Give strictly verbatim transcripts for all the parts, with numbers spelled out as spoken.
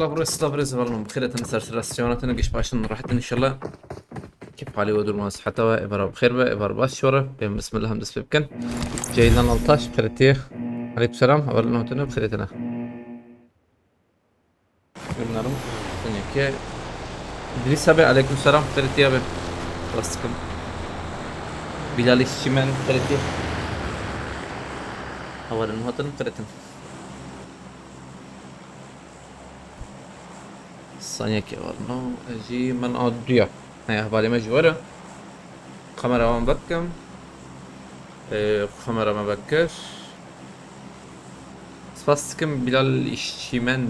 Estağfurullah, estağfurullah, zevalım. Bixêr hatin, ser sira siyonatın, giş başın rahatin inşallah. Kif hali ve durumu, sıhhata ve evara bixêr be, evara baş şora. Em bismillah hem dest pê bikin. Ceylan Altaş, bixêr hatiye. Aleyküm selam, hevalin hatine, bixêr hatine. Bilmiyorum. Seneki. İdris abi, aleyküm selam, bixêr hatiye abi. Rastım. Bilal İşçimen, bixêr hatiye. Hevalin hatine, bixêr hatin. Saniyekê var, no? Ez jî min a duya. He, hevalê me jî were. Kamera wan vekim. Ee, kamera me vekir. Spas dikim Bilal İşçimen.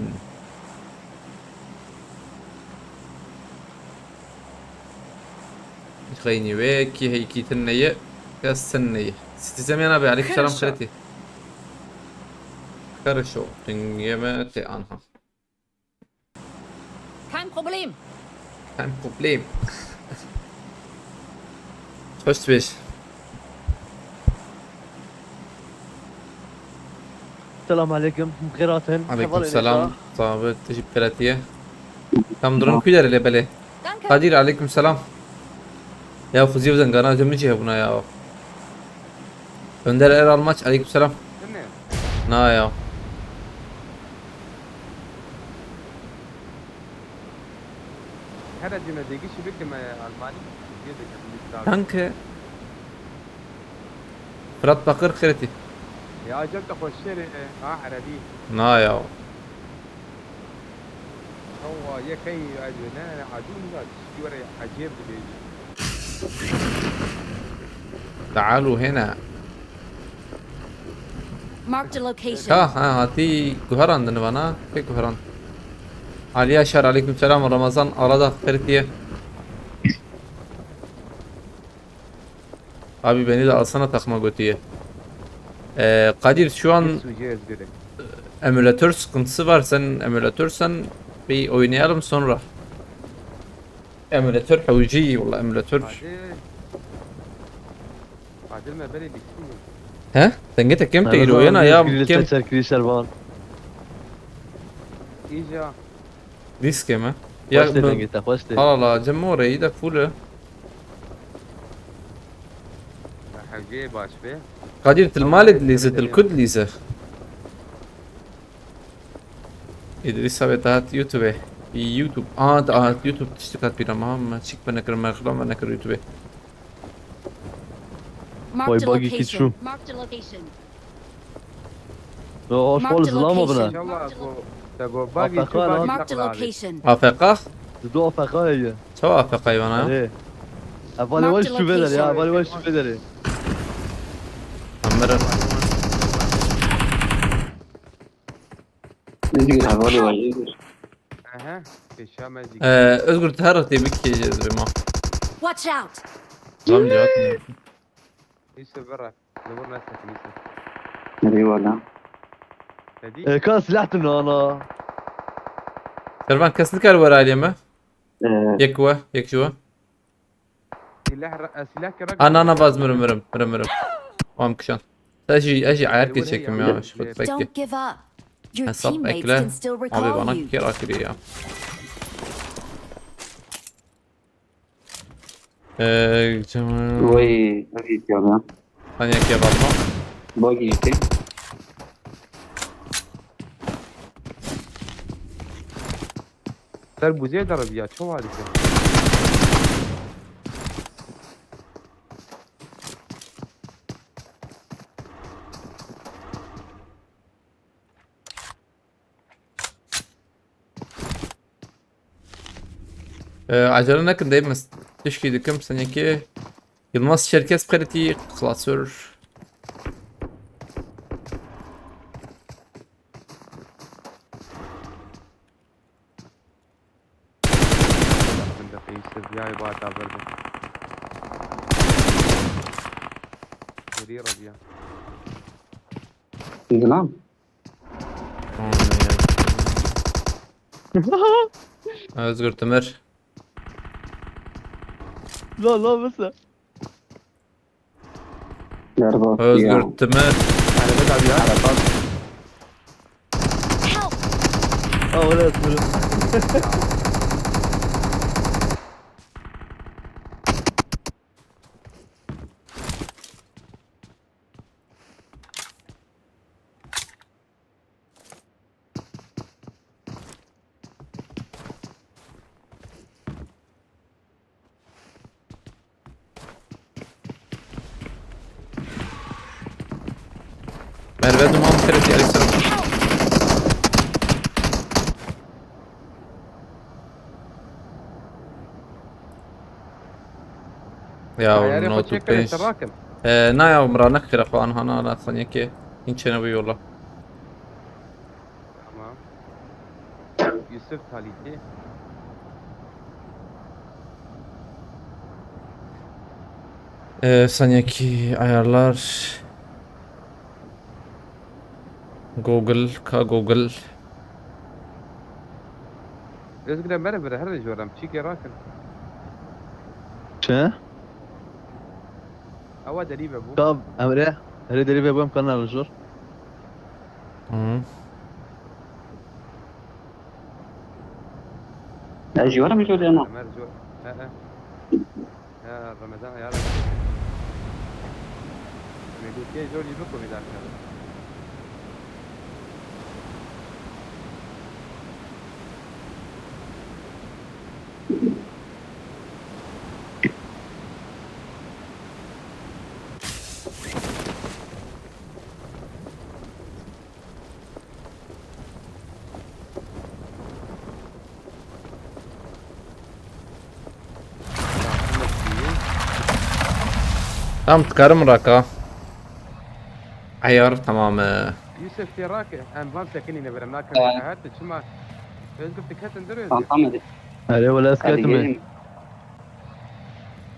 Xeynî wê kî heykî tin neye. Ya sen neye. Citizen abi, aleyküm selam, bixêr hatî. Xerişo. Dingê me tê anha. Kein Problem. Kein Problem. Hoş dibêj. Selam aleyküm. Bixêr hatin. Aleyküm selam. Sabit, tu jî bixêr hatiye. Tam durum kuyder lê belê. Danke. Kadir, aleyküm selam. Ya Fuziye zengana cemî hebûna ya. Önder Eralmaç, aleyküm selam. Değil mi? Na ya. Her cümle degişi bir kime Almani. Bir de kendisi abi. Danke. Fırat Bakır, bixêr hatî. Ya acem te xweşiyê, ha, Erebî. Na ya. Ewa, yekey ez ne, ne, acû nîva, tiştî were ecêb dibêjî. Tealû hêne. Marked a location. Ha, ha, hatî guherandin vana. Pê guherand. Ali Yaşar, aleyküm selam. Ramazan Aradağ, bixêr hatiye. Abi beni de alsana takıma, götüye. Ee, Kadir, şu an emülatör sıkıntısı var. Sen emülatörsen bir oynayalım sonra. Emülatör hewcî, valla emülatör. Kadir. Kadir me berê bîsî. He? Dengê te kêm te îro yena ya, kêm. Serkirî servan. Îja. Dîskê me. Ya xweş tê dengê te, xweş tê. Hala cem oreyî de full e. Hewceyê baş be. Kadir, til malê dilîze, til ku dilîze? Îdrîs abi, te hat YouTube. YouTube. Aa, te hat YouTube, tiştek hat bîra me. Me çîk me nekir, me xila me nekir YouTube. Vay, bagî kî çû. Marked a location. Yo, hoş bol zilama bine. İnşallah go, te go bagî çû, bagî. Marked a location. A F K? Dido A F K heye. Çawa A F K vana? Erê. Evalê we şûvê derê ya, evalê we şûvê derê. Amere. Özgür, hevalê we jî. Aha, pêşa me jî. Ee, Özgür, te her tê bikê jê dibê ma. Watch out! Lan cevap ne? Neyse, bira. Li vir nesekin, neyse. Eyvallah. Hadi. Ee, ka silah tu nana. Servan, kes nikar were aliyê me? Ee. Yek we, yek ji we. Silah ra-, e, silah kira. Ana, ana, vaz mirim, mirim, mirim, mirim. Wan kişan. Ez jî, ez jî ayar çekim ya, ji xwe belkî. Don't give up. Your teammates can still recall you. Hesap ekle. Abi bana kira kiriyor ya. Ee, cem- Vay, hadi ya. Sen yak yaparma. Bak işte. Ser buzê de ya, çawa dike? Ee, acele nekin, değil mi? Tişkî dikim, seneki Yılmaz Çerkez, bixêr hatî, klasör. Min de peyser, ya, ba ta berdim. Nereye razı ya? Lan. Özgür Timir. La, la, mesela. Berbat ya. Özgür Timir. Araba da bir ya. Araba. Help! Ah, wala ez mirim. Merve duman kırık yarı sıra. Ya, Ayarê xwe not û çêkirê, pênc. Te rakim. E, na ya, min ra nexire xwe anha na, na saniyekê. Hîn çênebû yola. Tamam. Yusuf Talîtî. E, saniyekî ayarlar. Google, ka Google. Ez gire mere bire, her ji weram çîkê rakin. Çi? Ewa derî ve bû. Ka Emre, herê derî ve bû, em kana li jor. Hı. Ez ji weram jor de na. Ömer jor. He, he. Ya Ramazan ya Rabbi. Mevlutiye zor gibi komedi arkadaşlar. Tamam, çıkarım raka. Ayar tamam. E. Yusuf, tê rake, em van sekinîne berem nakin. He. Hat, çima? Özgür, diketin dur Özgür. Tamam, tamam, hadi. Erê, wele ez ketime. Hadi gelin.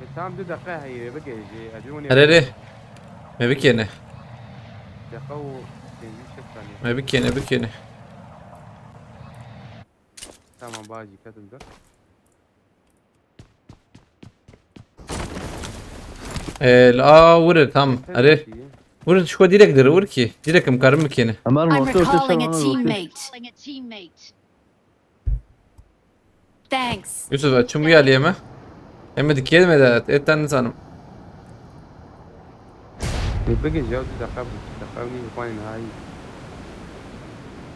E, tamam, du deqe heye, bigihîjî. Erê, erê. Me bikêne. Deqe û pêncî şeş saniye. Me bikêne, bikêne. Tamam, bajî, ketim dur. Ee, a, vurur, tamam. Erê. Vurur, şu direkt dir, vur ki. Direkt em karim bikêne. Ömer, I'm orta, orta recalling a teammate. Thanks. Yusuf, açım bu yerli yeme. Hem de kiyelme de et, etten sanım. Bigin ya, bir dakika, bir dakika, bir dakika, hayır.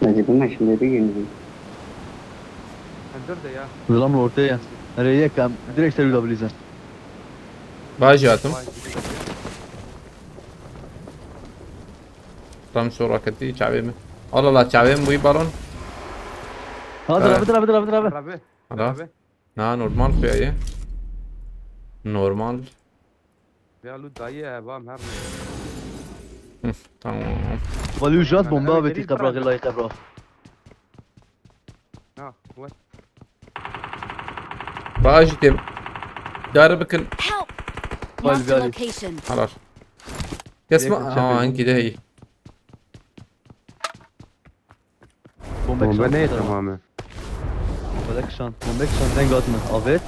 Hadi bunlar şimdi bigin. Dur da ya. Zilam ortaya. Nereye yekam? Direkt servis alabilirsin. Bajî hatim. Tam şu raketî çavê min. Allah Allah, çavê min bûyî balon. Ha, dur abi, dur abi, dur abi, dur abi. Dur abi. Hala. Dur abi. Na, normal xuya ye. Normal. Ya lu dayı evam her ne. Hı, tamam. Valî û jat bomba avêtî qebra, xêlayî qebra. Ha, what? Bajî têm. Dar bikin. Help! Marked a location. Halar. Kesma. Aa, enkî de heyî. Bombe kişan, tamam. Bombe kişan, bombe kişan, deng atma. Avêt.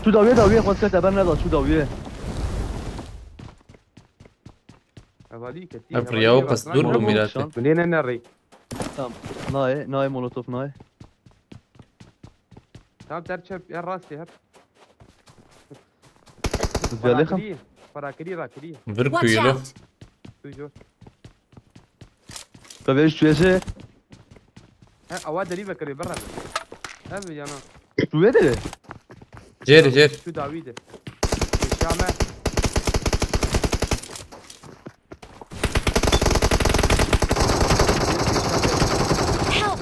Şu dawiye, dawiye, xwest kete ber neda, şu dawiye. Evalî ketî. Ev riyaw qas dûr bû mîratê. Min ê ne nerî. Tamam. Nayê, nayê molotof nayê. Tamam, ter çep, ya rastê hep. Gelê xam. Parakirî, parakirî, rakirî. Vir kuyulu. Watch out! Kuyulu. Ka vêj tu êsê. He, awa derî vekirê, berre. Ev yana. Tu wê de? Cêr, cêr. Şu dawî de. Şame. Help!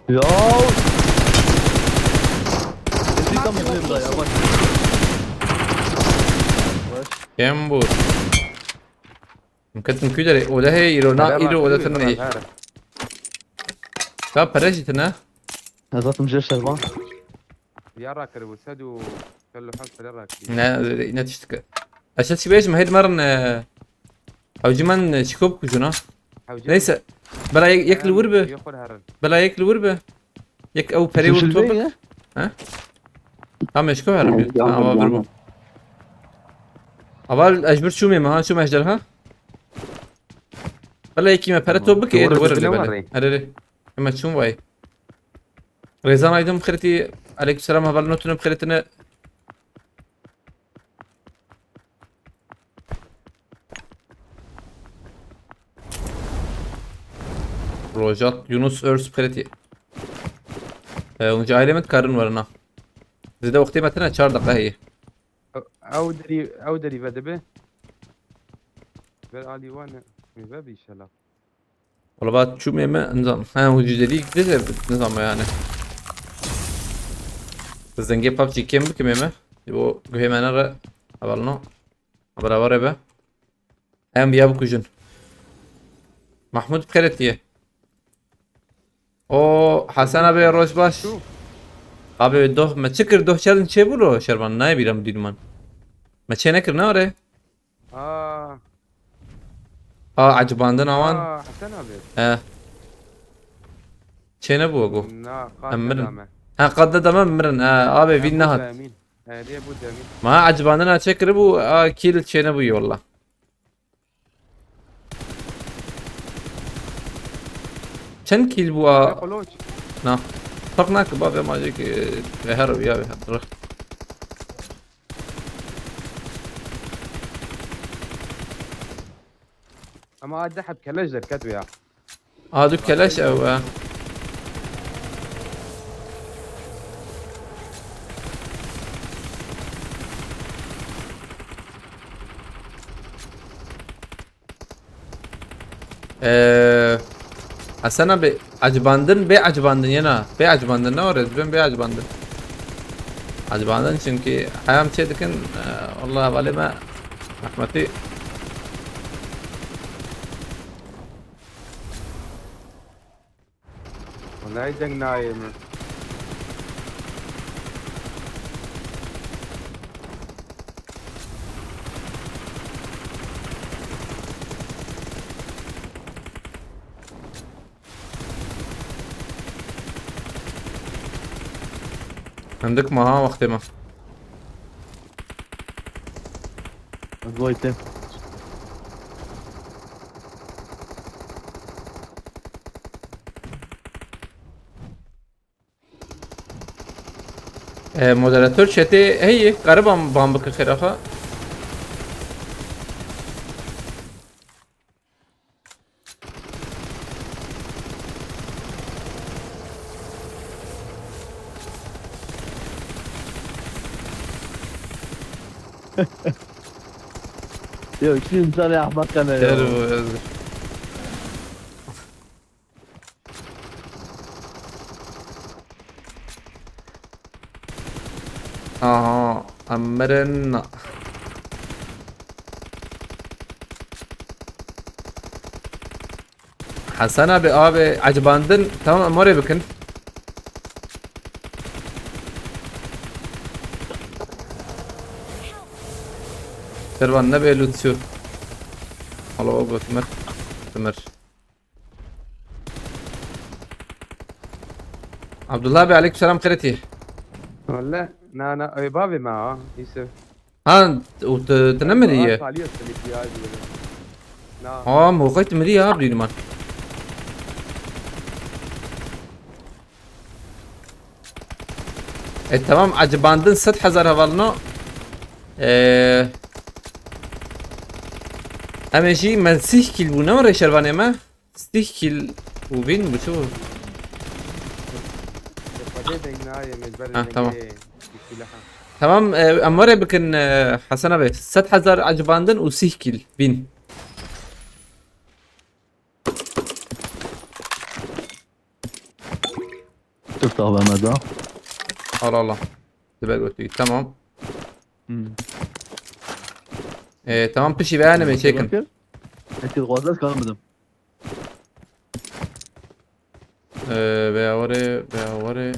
Ya. Ezî tam uzun da ya, bak. Baş. Kêm bû. Min ketin ku derê? Oda heye îro na, îro oda tune ye. Ka pere jî tune? Ez hatim jê şervan. Ya rakiribû, sed û çel û heft pere rakirî. Ne, ne tiştike. Ez çi bêjim, hêd merin, e, hewcî men, e, çiko bikujin ha. Hewcî men. Neyse. Bela yek, yek li wir bi. Bela yek li wir bi. Yek ew perê wir top bik. He? Tamam, eşko herim. Tamam, aval bir bu. Aval ejbir çûmê me ha, çûm ejderha. Bela yekî me pere top bik, ê li wir li bere. Herê. Ema çûm vay. Rêzan Aydın bixêretî. Aleykümselam, hevalno tune bixêretine. Rojat Yunus Örs bixêretî. E, hûn ji ailê min dikarin werin ha. Zêde wextê me tine çar deqe heye. Ew derî, ew derî ve dibe. Ber alî wan e. Ve bi inşallah. Wala va çûmê me nizam. He, hûn ji derî dide nizam yani. Zengê PUBG kêm bikimê me. Bo guhê me nere. Hevalno. Beraber be. Em ya bikujin. Mahmud bixêretî ye. O Hasan abi, roj baş. Abi doh me çi kir, doh challenge çê bû lo şervan, nayê bîra min dînman. Me çê nekir ne ore? Aa. Aa, ecibandin awan. Aa, Hasan abi. He. Çê nebû go. Na, Em mirin. Dame. Ha, qadde dame mirin. Ha, abi vîn nehat. Emin. He, diye bu demin. Ma ecibandina çê kiribû, a kill çê nebû walla. Çend kill bû a? Ya Koloç. Na. Fark nake bavê ma jê ki veher ya veher. Ama a deheb keleş derket ya. A du keleş ew e. Ee, Hasan abi, acibandin, bê acibandin yena. Bê acibandin ne orez, ben bê acibandin. Acibandin çünkü hayam çê dikin, e, Allah hevalê me rahmetî. Wellahî deng nayê min. Hindik ma ha wextê me. Ez vay te. E, moderator chatê heye, kare ban, ban bike xêra xwe. Ya şu insan ya ahmak kana ya. Gel bu, gel. Aha, em mirin. Hasan abi, abi, acibandin. Tamam, em oraya bakın. Servan ne be lütfü. Alo, bu Timir. Timir. Abdullah abi, aleykümselam, xêretî. Welle, na, na, ew bavê me ha, Yusuf. Ha, û tu, tu nemirî ye? Salih Yusuf, ya, diyor. Na. Ha, moxay tu mirî ya, bîrman. E, tamam, acibandin sed hezar hevalno. E, em ê jî me sih kîl bû, ne were şervanê me? Sih kîl û vîn bi çi bû? Xwedê deng nayê, mêzber Ha, dengê tamam. Kîleha. Tamam, e, em were bikin, e, Hasan abi. Sed hezar acibandin û sih kîl vîn. Tık da ben de. Allah Allah. Dibe götü. Tamam. Hmm. E, tamam, pişi beğenme çekin. Bakın. Herkes gazet kalmadım. Ee, veya oraya, veya oraya.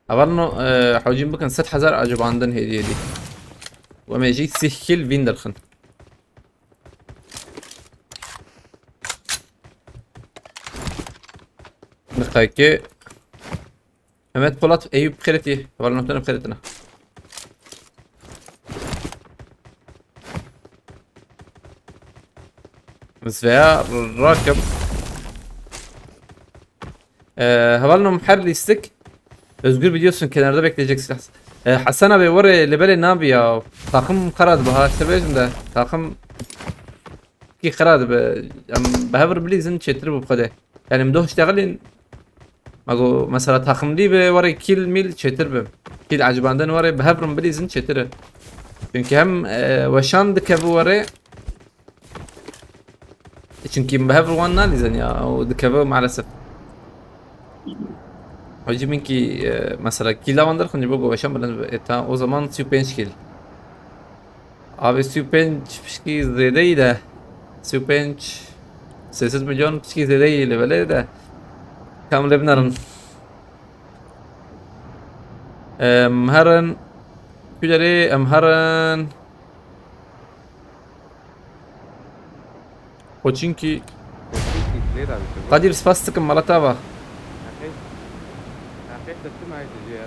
Hevalno, e, hewcîn bikin sed hezar acibandin hêdî hêdî. Û em ê jî sih kîl vîn derxin. Diqekê. Mehmet Polat, Eyüp Xêretî. Hevalno tune bi xêretî ne. Ez veya rakim. Ee, hevalnom her lîstik. Özgür biliyorsun kenarda bekleyeceksin. Ee, Hasan abi, were lebelê nabi ya. Takım xera dibe ha, işte bêjim de. Takım ki xera dibe. Em bi hev re bilîzin çêtir bû xwedê. Yani em doh iştexilîn. Ma go mesela takımlî be, were kîl mîl çêtir be. Kîl ecibandin were bi hev re bilîzin çêtir e. Çünkü hem e, weşan dikeve were. Çünkü bi hev re wan nalîzin ya. O dikeve maalesef. Hocam ki e, mesela kîla wan derxin ji bo go weşan bilind be. E, ta o zaman sî û pênc kîl. Abi sî û pênc pişkî zêde yî de. Sî û pênc, sê sed milyon pişkî zêde yî li belê de. Kam lê binerin. Em herin. Kuderê em herin. Koçinkî. Koçinkî lê de bî. Kadir, spas dikim, mala te ava. Nexê. Nexê te çi nayê tu jê ya?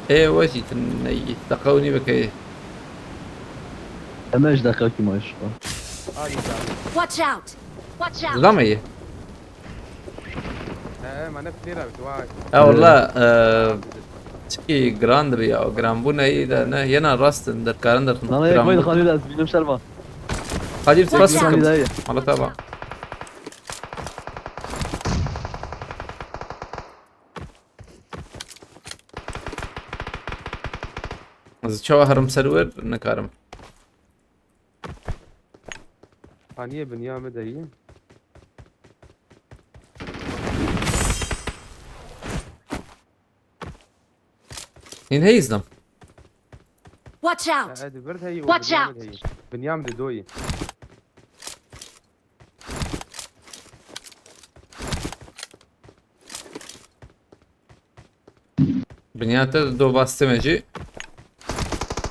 Ê, we jî tu neyî. Deqa û nî vekeyê. Em ji deqekî ma ji xwe. Alî, alî. Watch out! Watch out! Zila me yê. He, he, me ne flêr abi, tu vay. Ya walla, e, çikî giran dibi ya, giranbûn heyî de ne, yena rast in, derkarin derxin. Nana yek vay dixanî de ez bînim şerma. Kadir, spas dikim. Mala te ava. Ez çawa herim ser wir, nikarim. Haniyê binya min de yî. Hîn heyî zlam. Watch out! E, di vir de yî û Watch binya min out! De yî. Binya min de doyî. Binya te do bastime jî.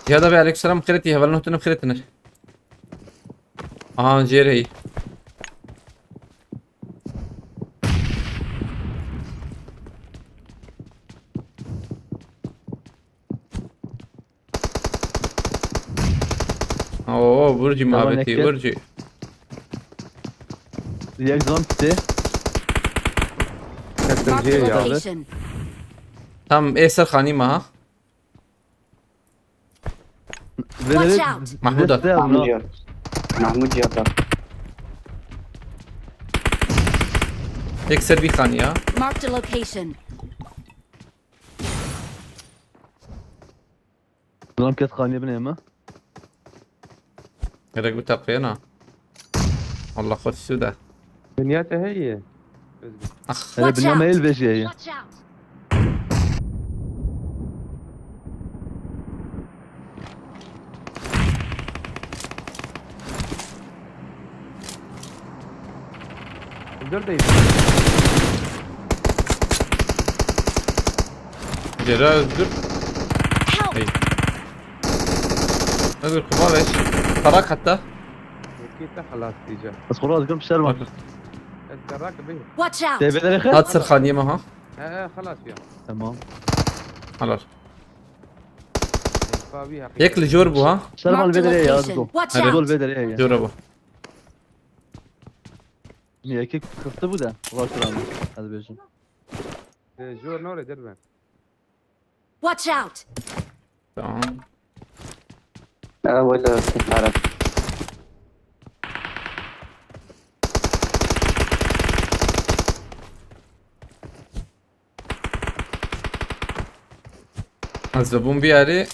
Cihad abi, aleykümselam, xêretî, hevalno tune xêretine. Aha, jêr heyî. Oo, vur jî mabetî, vur jî. Yek zon pitê. Marked a location. Tam ê ser xanî me ha. Watch out! Mahmud at. Mahmud ya. Mahmud ya da. Yek ser vî xanî ya. Marked a location. Lan kes xanî binê me. Gerek bu teqiyena. Allah xwe suda. Dinya te heye. Ah. Hele binya me el vejî heye. Dur da. Cera Özgür. Hey. Özgür, kuba beş. Tarak hatta. Yekî te xelas diyeceğim. Ez xwe razî kim şer var. Ez tarak bi. Watch out! Tebelere xer. At ser xaniyê me ha. He, he, xelas ya. Tamam. Helal. Yek li jor bû ha. Şer mal vedere ya. Watch out! Jor bû. Yekî kırktı bu da. Var kıran. Hadi bejim. Jor nore derbe. Watch out! Tamam. Ewele Arap. Ez dibûm biyarî.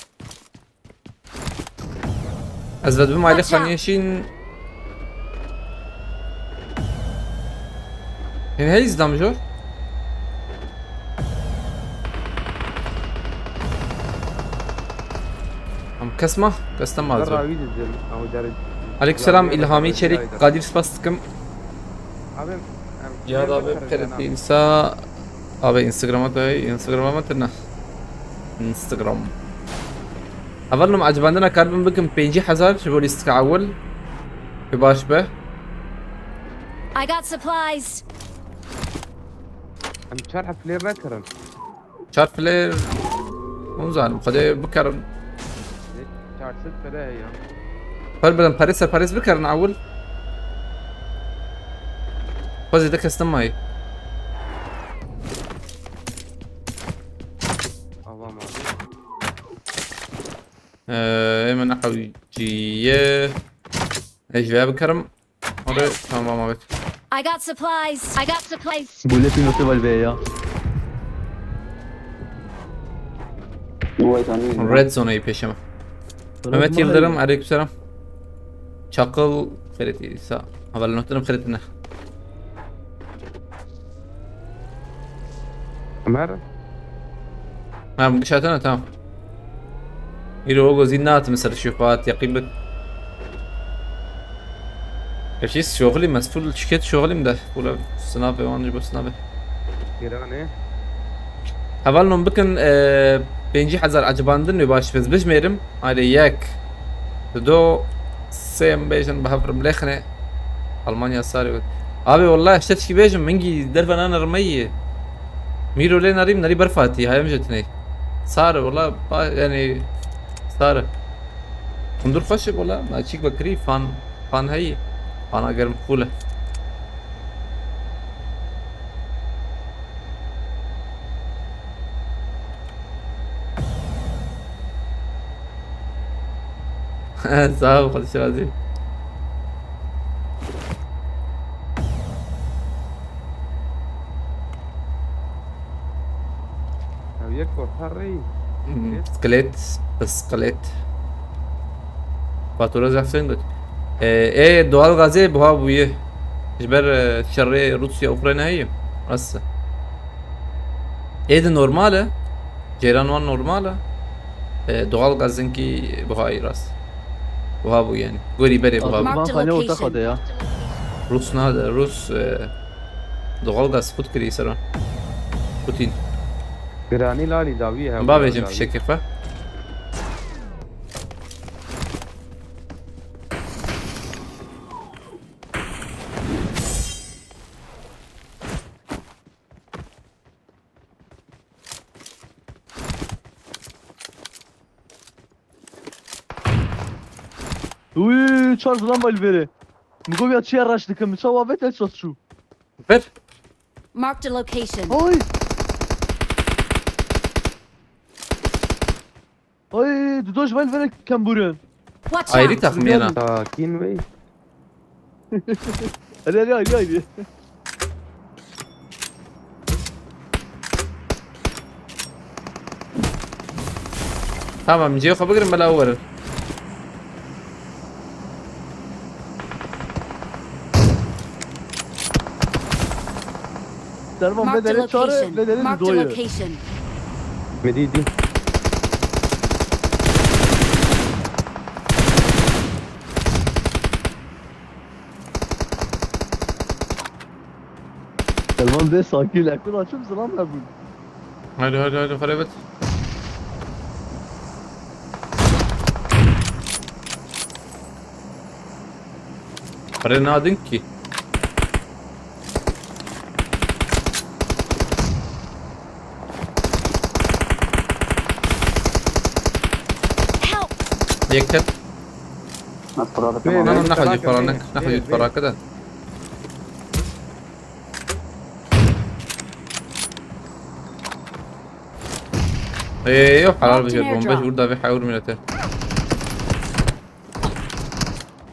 Ez vedibim aile xaniyê şîn. Hên hey izdam jor. Am kes ma? Kes te ma zor. Aleykümselam İlhami Çelik. Kadir spas dikim. Abi, em, Cihad abi, xeretî insa. Abi Instagram'a da, Instagram'a mı tırna? Instagram. Heval min ecibandina karibim bikim pêncî hezar ji bo lîstika ewil. Bi baş be. I got supplies. Em çar hef lêr nekirin. Çar flare. Hûn zanim, Xwedê bikerin. Çar sed fere heye. Her bidan perê ser perêz bikerin ewil. Xwezî de kes nemayî. Avam abi. Ee, ê min nehewciye. Ez ji vê bikerim. Orê tamam abi. I got supplies. I got supplies. Bulletin notu var be ya. Wait, I need. Red zone'yı peşime. Mehmet Yıldırım, aleykümselam. Çakıl, Ferit İsa. Haberlerini unuttum, Ferit ne? Ömer. Ha, bu dışarıdan tamam. Yürü o gözü ne atım sarı şu Fuat yakın bir. Eşis şoxlî me, full şikêt şoxlîm de. Bula sinabe wan ji bo sinabe. Giranê. Heval non bikin, e, pêncî hezar ecibandin wê baş biz bijmêrim. Ayrı yek. Dido. Sê em bêjin bi hev rim lêxine. Almanya sarê wet. Abi wallahi işte tişkî bêjim, min gî derve nane rimeyî. Mîro lê narîm, narî berfatî, hayem jetinê. Sar, wala, ba, yani, sar. Hundur xweş e, wala, ma çîk bekirî, fan, fan heyî. Fana germ full e. Sağ ol, Xwedê razî. Ev yek korkar rey. Hmm, Bisiklet, bisiklet. Fatura zehf teng got. E, e, doğal gazê buha bûye. Ji ber, e, şerê Rusya Ukrayna heye. Rast e. Ê de normal e. Ceyran wan normal e. E, doğal gazin ki buha rast. Buha bû yani. Gorî berê buha bû. Marked a Van Kale orta location. Kale ya. Rus nade, Rus, e, doğal gaz xut kirî seran. Putin. Giranî lalî dawî hev. Bavêjim fişekê xwe. Uy, çar zilam var veri. Mugovya çiye raş dikim, çawa vet el çot şu. Ver. Marked a location. Oy. Oy, du doj vel vere kemburin. Watch Ayrı out. takım yana. Sakin bey. Hadi hadi hadi hadi. Tamam, cihê xwe bigirin bela werin. Derman Marked a bedeli çare location. bedeli Marked a doyu. Location. Medî dî. Derman de sakin. Ekun açım zilam ne bu? Hadi hadi hadi xerê bit. Xerê nadin ki. Help! Yek ket. Nasıl Tamam, nexwe cî xwe rakin, nexwe cî xwe rakin. Ê, yo, helal Marked bijêr, an bombe airdrop. ji wir davê hewr mînete.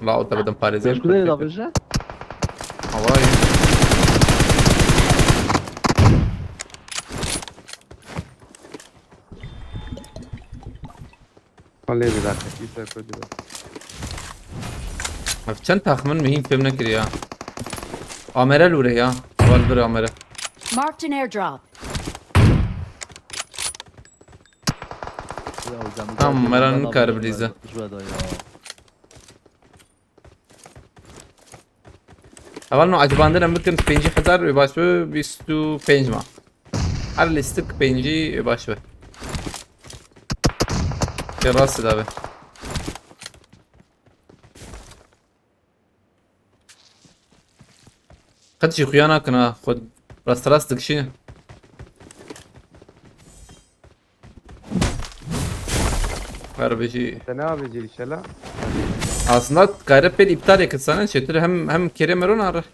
La, o te bidim parêzê. Beş kudayı da beje. Havayî. Xalê bir dakika. Bir dakika bir dakika. Ev çend taxmin mihîn fêm nekiriye ya. Amere lûre ya. Wal bir amere. Marked an airdrop. Ya hocam, Tamam, zaten Meral ben nikare aldım bilîze. Şurada ya. Heval no ecibandin em bikin pêncî hezar wê baş be bîst û pênc ma. Her lîstik pêncî wê baş be. Ke rast dabe. Qet jî xuya nakin ha, xwe rast rast dikişîne. Ver bijî. Sen ne abi Celişela? Aslında gayret pêl iptal ekirtsane, çêtir hem, hem kêrê mero nare.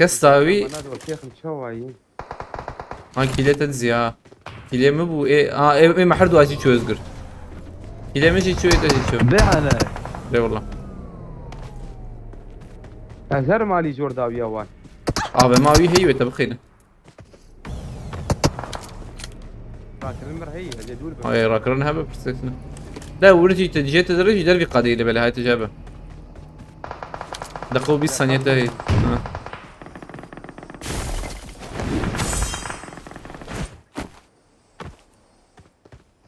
Kes dawî. Bana da bakayım, çawayı. Ha, kîlê te dizî ha. Kîlê min bû, ê, ha, ê, ê, me her du jî çû Özgür. Kîlê min jî çû, ê te jî çû. Be hele. Eyvallah. Ez her malî jor dawiya wan. Abi, ma wî heyî wê te bixîne. Rakirin mir heyî, ez ê dûr bim. Ay, rakirin hebe pirsêtine. De, wir jî te, jê te dirê jî dervî qadî li belê, hay te jebe. Deqe û bîst saniye te heyî. Ha.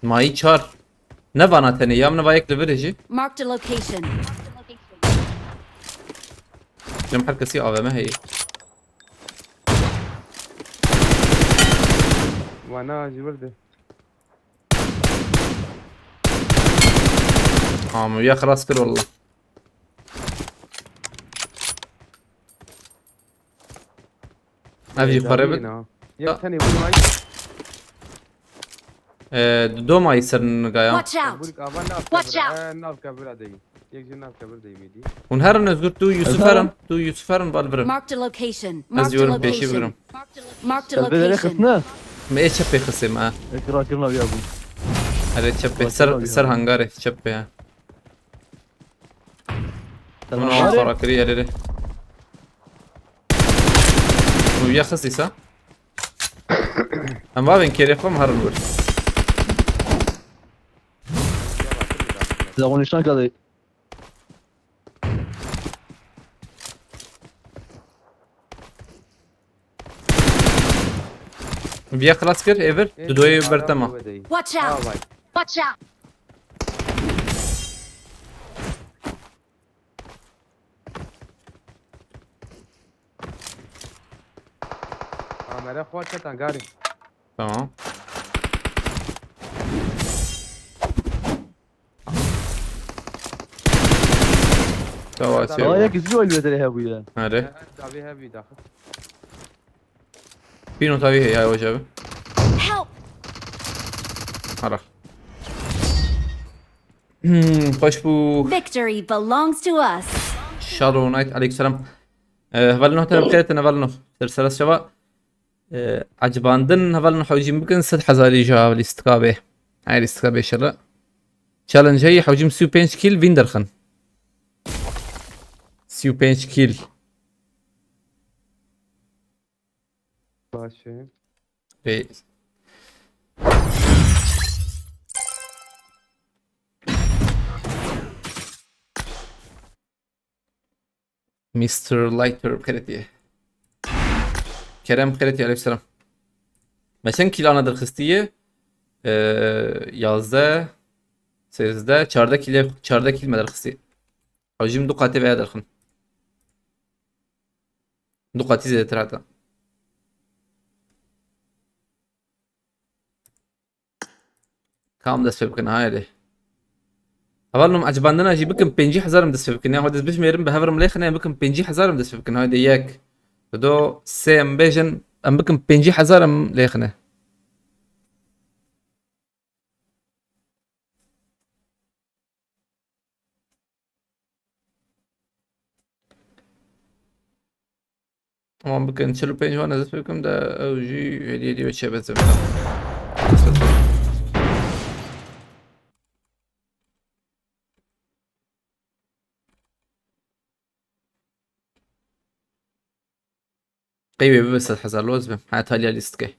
Mayî çar. Ne vana tenê ya, min va yek li vir jî. Marked a location. Cem her kesî A V M heye. Vana ji vir de. Ama ya xelas kir wallah. Ev jî xwe rê bid. Yek tenê bû may. Ee, du do may ser nigaya. Watch out! Bûrik avan nav Watch kebira, out! He, nav kebira deyî. Yek jî nav kebir deyî mîdî. Hûn herin Özgür, tu Yusuf herin. Tu Yusuf herin, bal birim. Marked a location. Ez Marked a yorim pêşî location. Bigirim. Marked a Te bê derê location. Xistine? Me ê çepê xisê me. Ê, kira kirina viya bû. Erê çepê, ser, ser hangarê, çepê ha. Tamam. Bunu xara kiriye, erê. Bu ya xisî sa. Em va bên kêrê xwe em herin wir. Size konuştan kadar. Viya xelas kir, êvir. Dudoyê bertema. Watch out! Watch out! Kamera xwe ketan garê. Tamam. Tamam, Aa, ya gizli oynuyor dere he bu ya. Nerede? Davê hevî daxil. Bir not abi ya hoca abi. Help! Ara. Hmm, hoş bu. Victory belongs to us. Shadow Knight, aleykümselam. Ee, hevalin hoş geldin, hevalin hoş. Ser seras şeva. Ee, ecibandin hevalin hewcîm bikin, sed hezarî ji hev lîstika bê. Ay lîstika bê şerre. Challenge heyî hewcîm sî û pênc kîl vîn derxin. Sî û pênc kîl. Baş e. Bê. Mister Lighter xêretiye. Kerem xêretiye, aleykümselam. Me çend kîl ana derxistiye? Ee, yazdeh, sêzdeh, çardeh kîl, çardeh kîl me derxistiye. Hewcîm du qatê veya derxin. Du qatî zêdetir heta. Kam dest pê bikin, haydi. Heval nûm ecibandina jî bikin pêncî hezar em dest pê bikin. Ya xwe dest bijmêrin, bi hev re em lêxine, em bikin pêncî hezar em dest pê bikin. Haydi yek, du, sê em bêjin, em bikin pêncî hezar em lêxine. Tamam, bikin çil û pênc wan ez dest pê bikim de ew jî hêdî hêdî wê çê bezim. Qey wê bibe sed hezar loz bim. Ha, Talya lîst dike.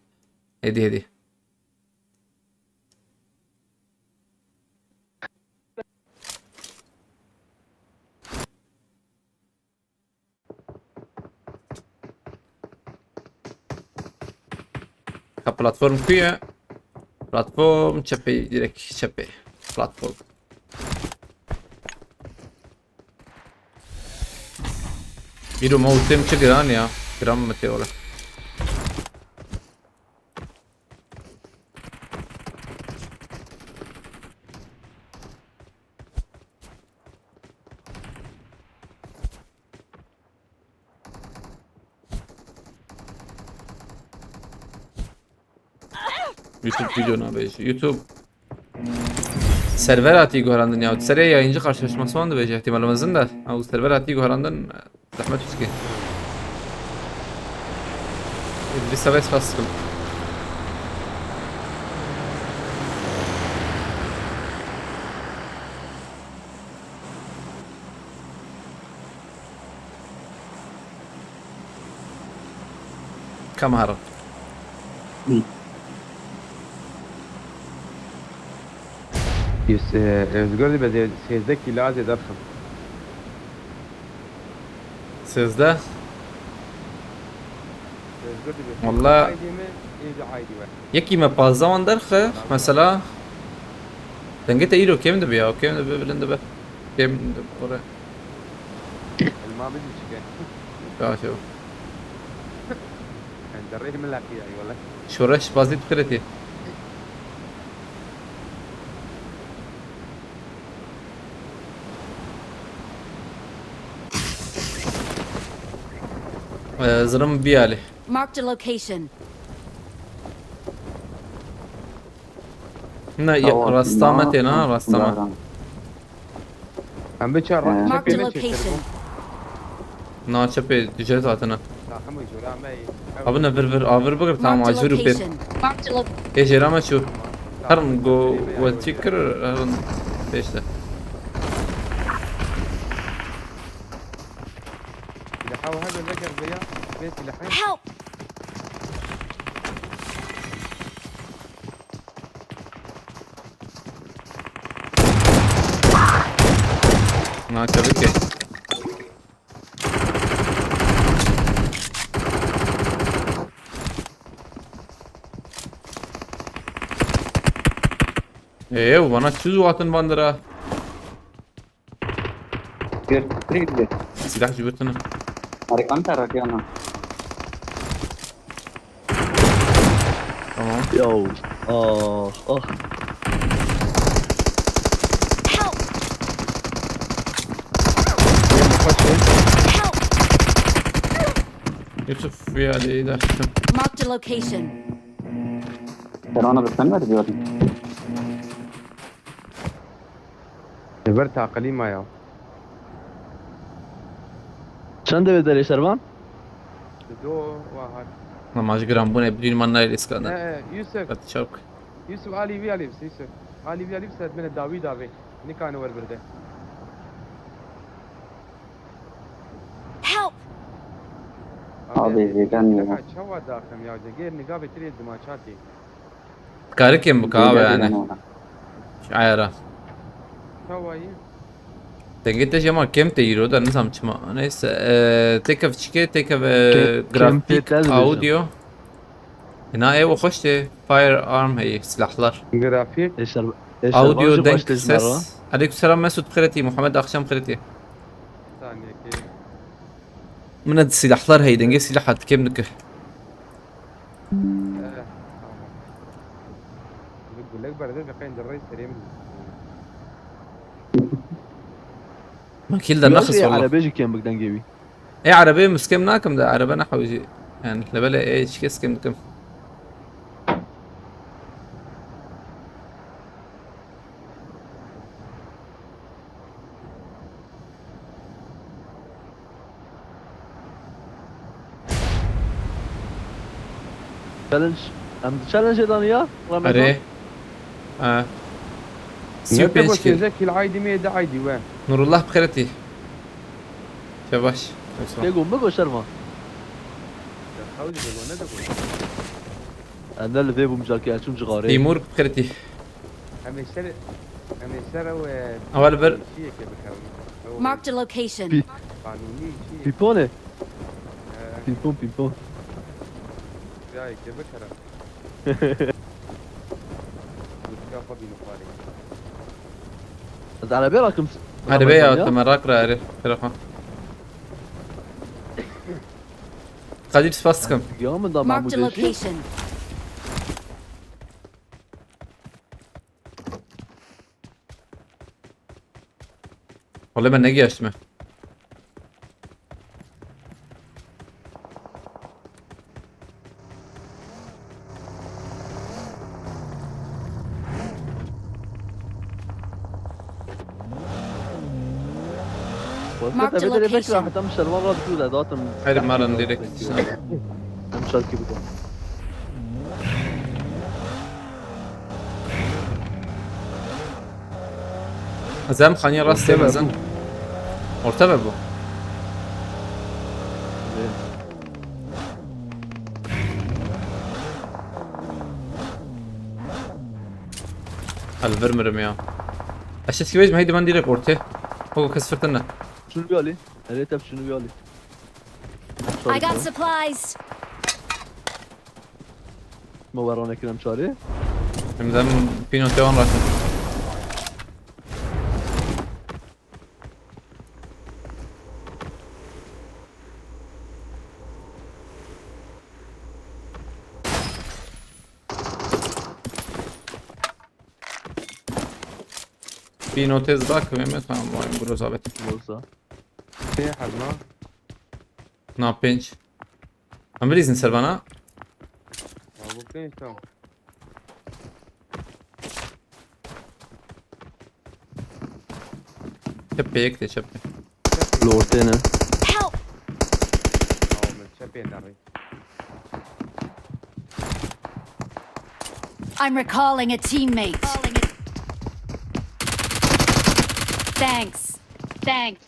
Hêdî hêdî. Ha, platform ku ye? Platform çepê, direkt çepê. Platform. Îro ma ultêm çi giran ya. Giran mi tê ora? YouTube video nabêjî. YouTube. Server hatî guherandin ya. Serê yayıncı karşılaşması wan dibêje. Ihtimal mezin de. Ha, û server hatî guherandin, zehmet çi dike. Vî sewe spas dikim. Kam herin. Yüz, e, Özgür dibe sêzdeh kilo az eder xim. Sêzdeh? Özgür dibe. Valla. Aydî mi? Êdî aydî we. Yekî me pazdeh wan derxe, mesela. Dengê te îro kêm dibe ya, kêm dibe, bilind dibe. Kêm dibe, oraya. Elma bizi çike. Ya, şey. Derê min laqî ya, wele. Şoreş bazî dikiretî. Ee, zirim biyali. Marked a location. Ne, ya, rasta me têna, rasta me. Em biçe ra-, He. Marked a çepê me çêtir location. Na çepê dije zaten. Takım jora me. Abi ne vir vir, a vir bigir, tamam, Marked a acil bir. Location. Marked a lo- Ê jêra me çû. Tamam. Her go we çî kir, her pêşte. Silahı var, gönder gel buraya. Ve silahı. Help! Na, tabii ki. Ee, bana çiz vatin bandira. Gel, direkt gel. Silah cübütünü. Harika mı tarafı yana? Tamam. Yo. Ah, ah. Help! Help! Yusuf ya, değil de. Marked a location. Serana bir sen ver diyordun. Li vir taqilî me ya. Çend devê derê Şervan? Li do wa hat. Namaj giran bûne, bidîn man nayê lîskan. He, he, Yusuf. Hadi çabuk. Yusuf, alî vî alî bise, Yusuf. Alî vî alî bise, min dawî davê. Nikane wer birde. Help! Abi, zêden ya. Çawa daxim ya, de gêr nigavê tirê dima çatê. Karikên bike abi yani. Şu ayara. Çawa yî? Dengê te jî ama kêm tê îro da, nizam çima. Neyse, e, têkev çikê, têkev, e, grafik, audio. Ina ew xweş tê, firearm heye, silahlar. Grafik. Audio, deng, ses. Aleykümselam Mesut, bi xêr hatî, Muhammed Akşam, bi xêr hatî. Min e silahlar heye, dengê silah hat, kêm dike. Eh, tamam. Gulek berde dikayın derreyi sereyim. Makil de naxis valla. Arabê jî kêm bik dengê wî. Ê, erebeyê miskem nakim de, erebe nehewîjî. Yani, lebelê ê çi kes kim dikim. Challenge. Em di challenge dan ya, Ramazan? Erê. Ha. Sî û pênc kil. Sêzdeh kil aydî me, de aydî we. Nurullah bi xêr hatî. Şebaş. Yoksa. Tego mi go Şervan? Ya, hawlî de go, ne de go. Em ne li vê bûm cakê, em çûm cixarê. Tîmur bi xêr hatî. Em ê ser, em ê ser ew, e, Ew li vir. Çiyekê bikerin. Ew Marked a location. Pi-, qanûnî çiyekê. Pîpon e? He. Pîpon, pîpon. Ya, yekê bikerin. Lûtke xwe bînin xwarê. Ez erebê rakim s-, Erebê ya, Ramazan ya. Te merak ra erê, telefon. Kadir, spas dikim. Ya min da Marked a Mahmûdê jî. Location. Wele me negiyaştime. Marked a location. Heta min şervan radikî û datim. Hayır, maran direkt. Em Belki bu da. Ez em xaniya rastê mezin. Orta ve bu. Hal vermirim ya. Eşit ki vejim heydi ben direkt ortaya. O kes fırtına. Şunu bir alayım. Evet, hep şunu bir alayım. I got supplies. Ma weran ekrem çare. Hem de pino tevan rakın. Pino tez bak ve mi? Tamam, vay, bu rozabet. Yoksa. Pê hezma. Na pênc. Em bilîzin ser bana. Ha, bu pênc tam. Çep pê yek de çep pê. Lortene. Help! Tamam, çepê derî. I'm recalling a teammate. Thanks. Thanks.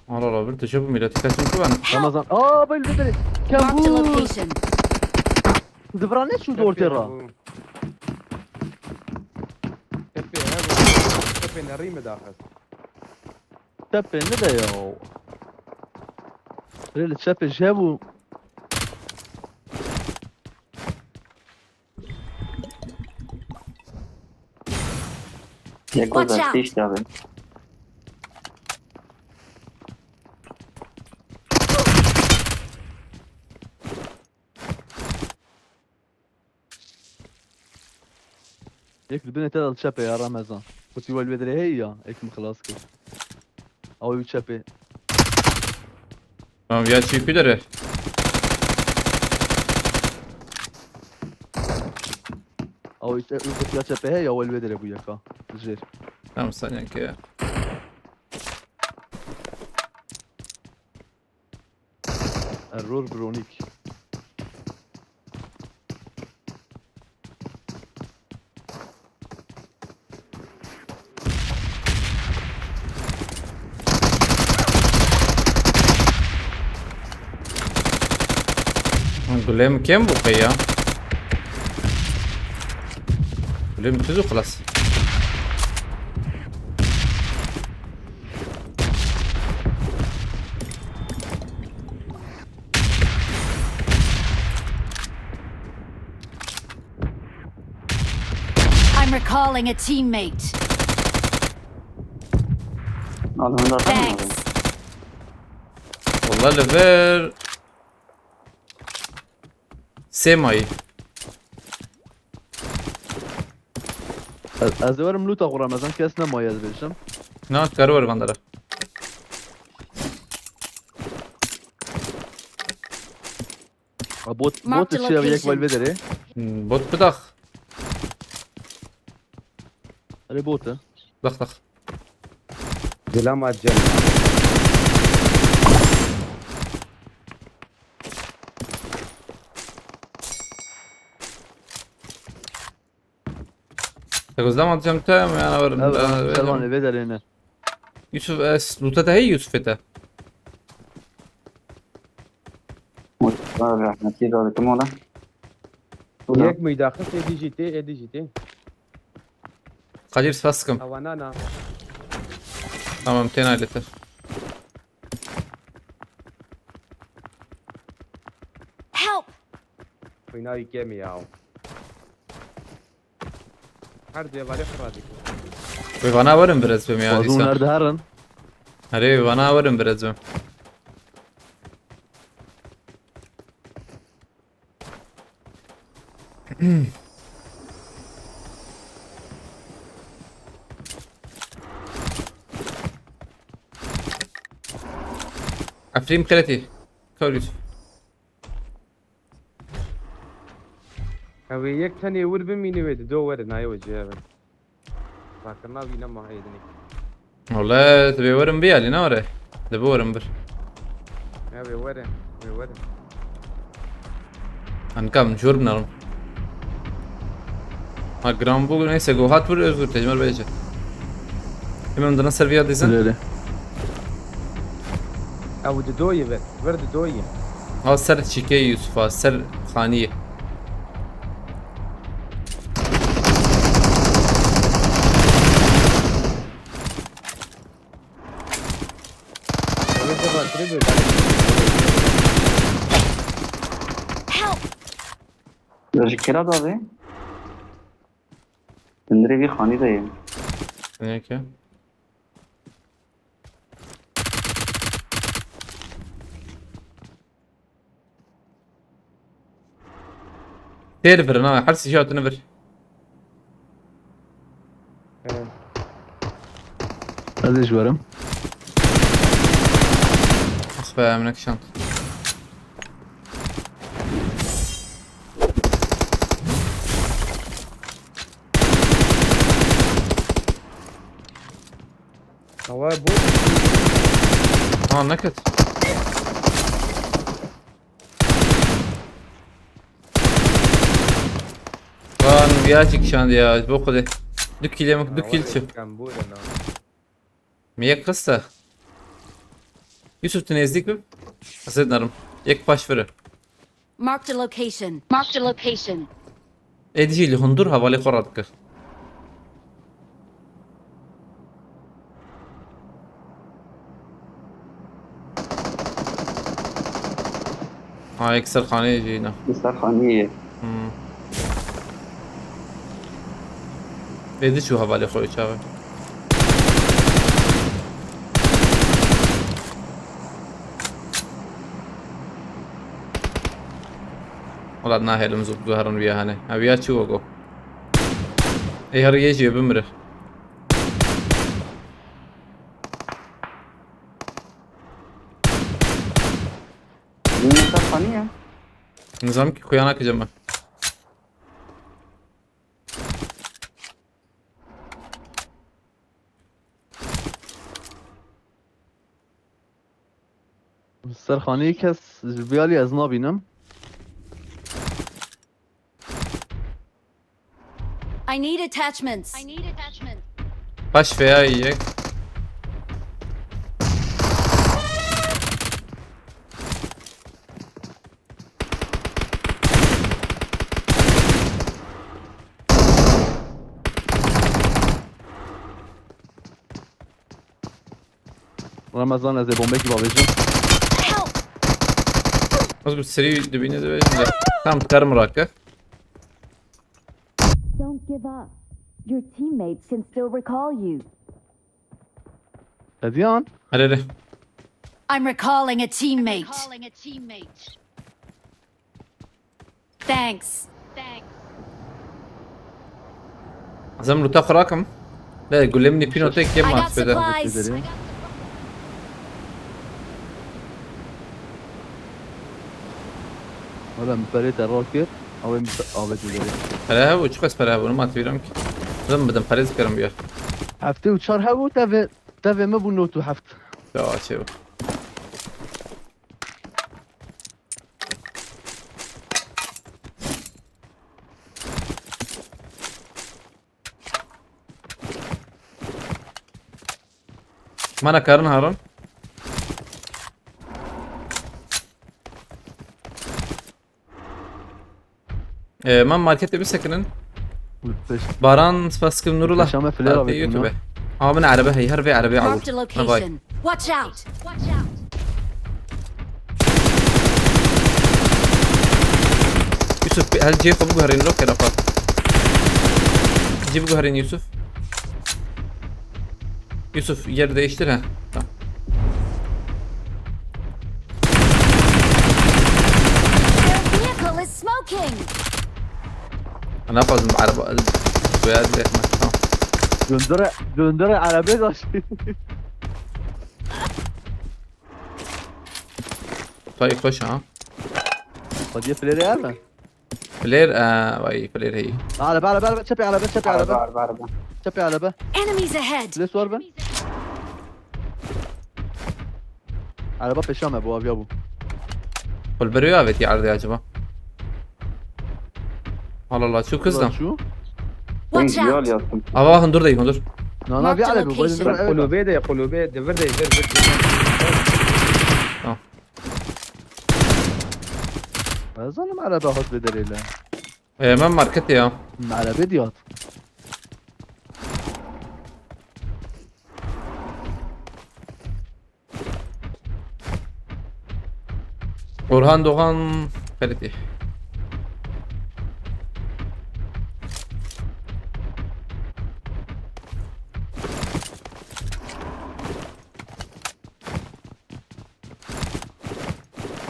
Ara ara bir tişe bu milleti kesin ki ben. Ramazan. Aa, böyle dedi. Marked a Kembur. Location. Zıvran ne şu ortaya ra? Tepê he bu. Tepê nerî mi daxist? Tepe ne de ya? Reli çepe jebu. Yeko Watch out. Zertişt abi. Yek li binê te de çepe ya Ramazan. Kutu wel vedere hey ya. Ek mi xelas kir. Aw ew çepe. Tamam ya çipi dere. Aw işte ew kutu ya çepe hey ya wel vedere bu yaka. Jêr. Tamam sen yankı ya. Error Bronik. Gulê min kêm bû qey ya. Gulê min tuz û xilas. I'm recalling a teammate. Alın da tamam. Thanks. Valla li vir sê mayî. Ez, ez ê werim lûta xwe Ramazan, kes nemaye ez bêjim. Na, kar wer vandara. A bot, Mark bot the çi ya yek location. Wel vedere. Hmm, bot bidax. Erê bot e. Dax dax. Dilama cem. Te gözlem atacağım te mi yana varım. Evet, Daha- Selman eve derine. Yusuf es, Lut'a da hey Yusuf ete. Mutlu rahmetli de kim ola? Yek mi daxist ê dijî tê, ê dijî tê. Kadir spas kim? Awa nana. Tamam, tena letir. Help! Xwîna wî kêm e ya. Her du êvarê xwe radî. Ve bana varım biraz bim ya Fazla dîsa. Nerede herin? Hadi bana varım biraz bim. Efrîm Xeletî. Kar Yusuf. Ew ê yek tenê wir bimîne wê di do were nayê we cihê ve. Rakirina wî nema êdinê. Wala, tu bê werim bir ali ne were? De bi werim bir. Ya wê werin, wê werin. Hani kam jor binarim. Ha, gram bu neyse, go hat vur, Özgür, tecmar bence. Hemen dana ser viya dizin. Öyle, öyle. Ew di doyê ver, ver di doyê. Ha, ser çîkê Yusuf, ha, ser xaniyê. Ew ê de batire be, Help! Ji kira da vê? Bindirê vî xanî de ye. Neyse. Têr birin ha, her sî hatine bir. Evet. Ez ê ji werim. Ah be, min nekişand. Hava bu. Ha, neket. Lan ya, çi kişand ya, bo xwedê. Du kîlê min, du kîl çi? Mi yek qista. Yusuf, tu nêzdîk bi. Ez ê dinerim. Yek paş vire. Marked a location. Marked a location. Ê dijî li hundur hevalê xwe radikir. Ha, yek ser xaneyê jî ne. Li ser xaneyê. Hmm. Ê diçû hevalê xwe çaxê. Wala nahêlim zû guherin viya hene. Ha, viya çi wego? Ê herî yê jê bimire. Nizam ki kuyana kıcama. Serxanî kes ji vî alî ez nabînim. I need attachments. I need attachments. Paş veya yek. Ramazan, ez ê bombekî bavêjim. Help! Ez bir seri dibine de vereyim de. Tamam, karım rakı. Don't give up. Your teammates can still recall you. Hediyan. Hadi, hadi. I'm recalling a teammate. Thanks. Ez em luta xwe rakim. De gulê min pîno tek yema. I got supplies. Wala min perê te rol kir. Ew ê min avêt min derê. Pere hebû, çiqas pere hebû, ma tevîram ki. Zim bidim, perê zikerim ya. Heftê û çar hebû, tevê, tevê min bû nod û heft. Ya, çê bû. Mana karin harin. Ee, man markette bir sekinin. Baran, spas kim, Nurullah. Yaşam ve flare abi YouTube. Ama min erebe hey, her vê erebe. Marked a location. Watch out! Yusuf, hel cihê xwe biguherîn, rok kerapat. Cihê biguherîn Yusuf. Yusuf, yer değiştir ha. Tamam. Their vehicle is smoking! Ana fazla araba, bu ya direkt. Tamam. Döndüre, döndüre arabaya karşı. Tay koş ha. Hadi flare yer mi? Flare, e, vay, flare hey. Araba, araba, araba, çepê araba, çepê araba. Araba, araba, araba. Çepê araba. Enemies ahead! Flare var mı? Araba peşa me bu, aviya bu. Xul beriyo avêtî erdê acaba? Allah Allah, çû kizdan. Çû? Watch Yal out! Yasin. Ava hundur dey hundur. Na na bir araba bu. Marked a location. Araba. Kulübe de kulübe de vir de vir. Ez zanim araba hat bir derê le. Ee, ben market ya. Araba diyat. Orhan Doğan kalite.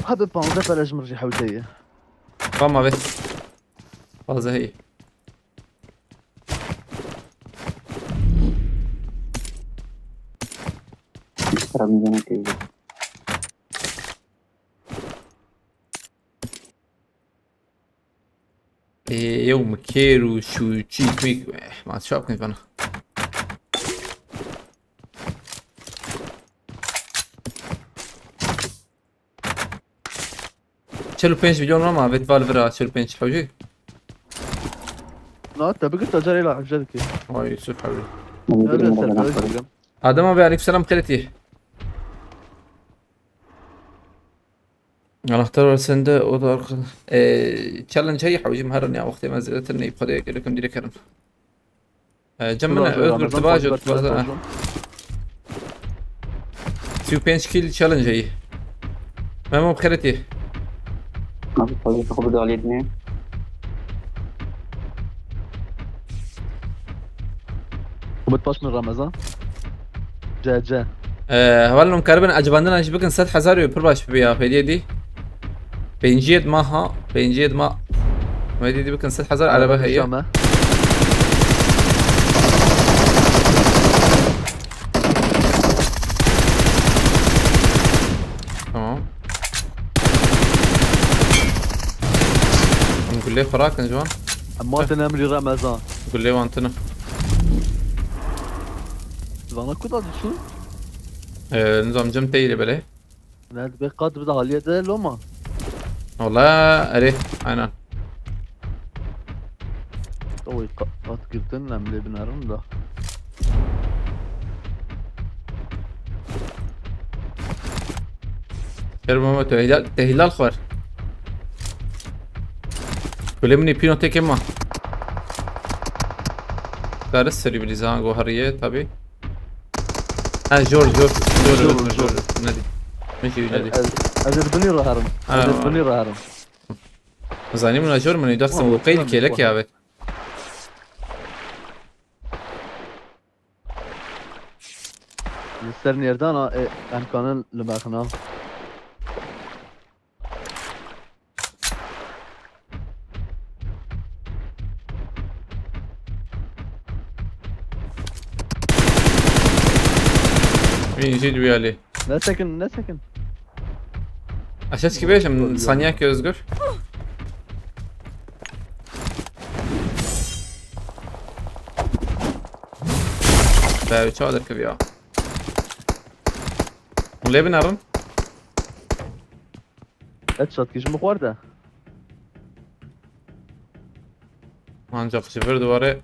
Hadi panzde pere ji min jî hewce ye. Tamam abi. Fazla iyi. Tabii yemek yiyor. Ee, yew mi kêr û şûçî kmîk. Eh, ma çap kmîk bana. Çel û pênc milyon ama vet val vira çel û pênc hewcî. Na te bigir te carê la hewce dike. Vay Yusuf abi. Öyle ser öyle dikim. Adem abi aleykümselam xêretî. Anahtar var sende, o da arkada. Ee, challenge heye hewcî, herin ya wextê me zêdetir neyî xwedê gelekim dîre kerim. Ee, cem min Özgür tibajo tibaza. Sî û pênc kill challenge heye. Memo xêretî. Abi tabii çok bir alet ne? Umut baş min Ramazan. C C. Ee, hevalno em karibin ecibandina jî bikin sed hezar û pir baş bibe ya hêdiyê dî. Pênciyê dima ha, pênciyê dima. Hêdiyê dî bikin sed hezar erebe heye. Şame. Tamam. Em gulê xwe rakin ji wan. Em matin emrî Ramazan. Gulê wan tune. Vana ku da diçûn? Ee, nizam cem teyri belê. Ne dibe qat bi de haliye de loma. Wala erê, aynen. Oy qa- qat girtin em lê binerin da. Kerem ama te hilal, te hilal xwar. Kulê min ê pîno têkê ma. Karis serî bilî zahan go heriye tabi. Ha jor jor. Jor jor jor. Nedî. Min jî nedî. Ez ez ê binî raherim. Ez ê binî raherim. Zanî min jor min dexsim Oğlum, bu qeyl oturan kelek bir ya vet. Li ser nêrdana e, em kanin li bexna. Min jî duyalî. Ne sekin, ne sekin. Aşağı çıkıp yaşam saniye ki Özgür. Be uçağı da kıvıyor. Lê binarın. Headshot kişi mi xwar de? Ancak ji vir duvare.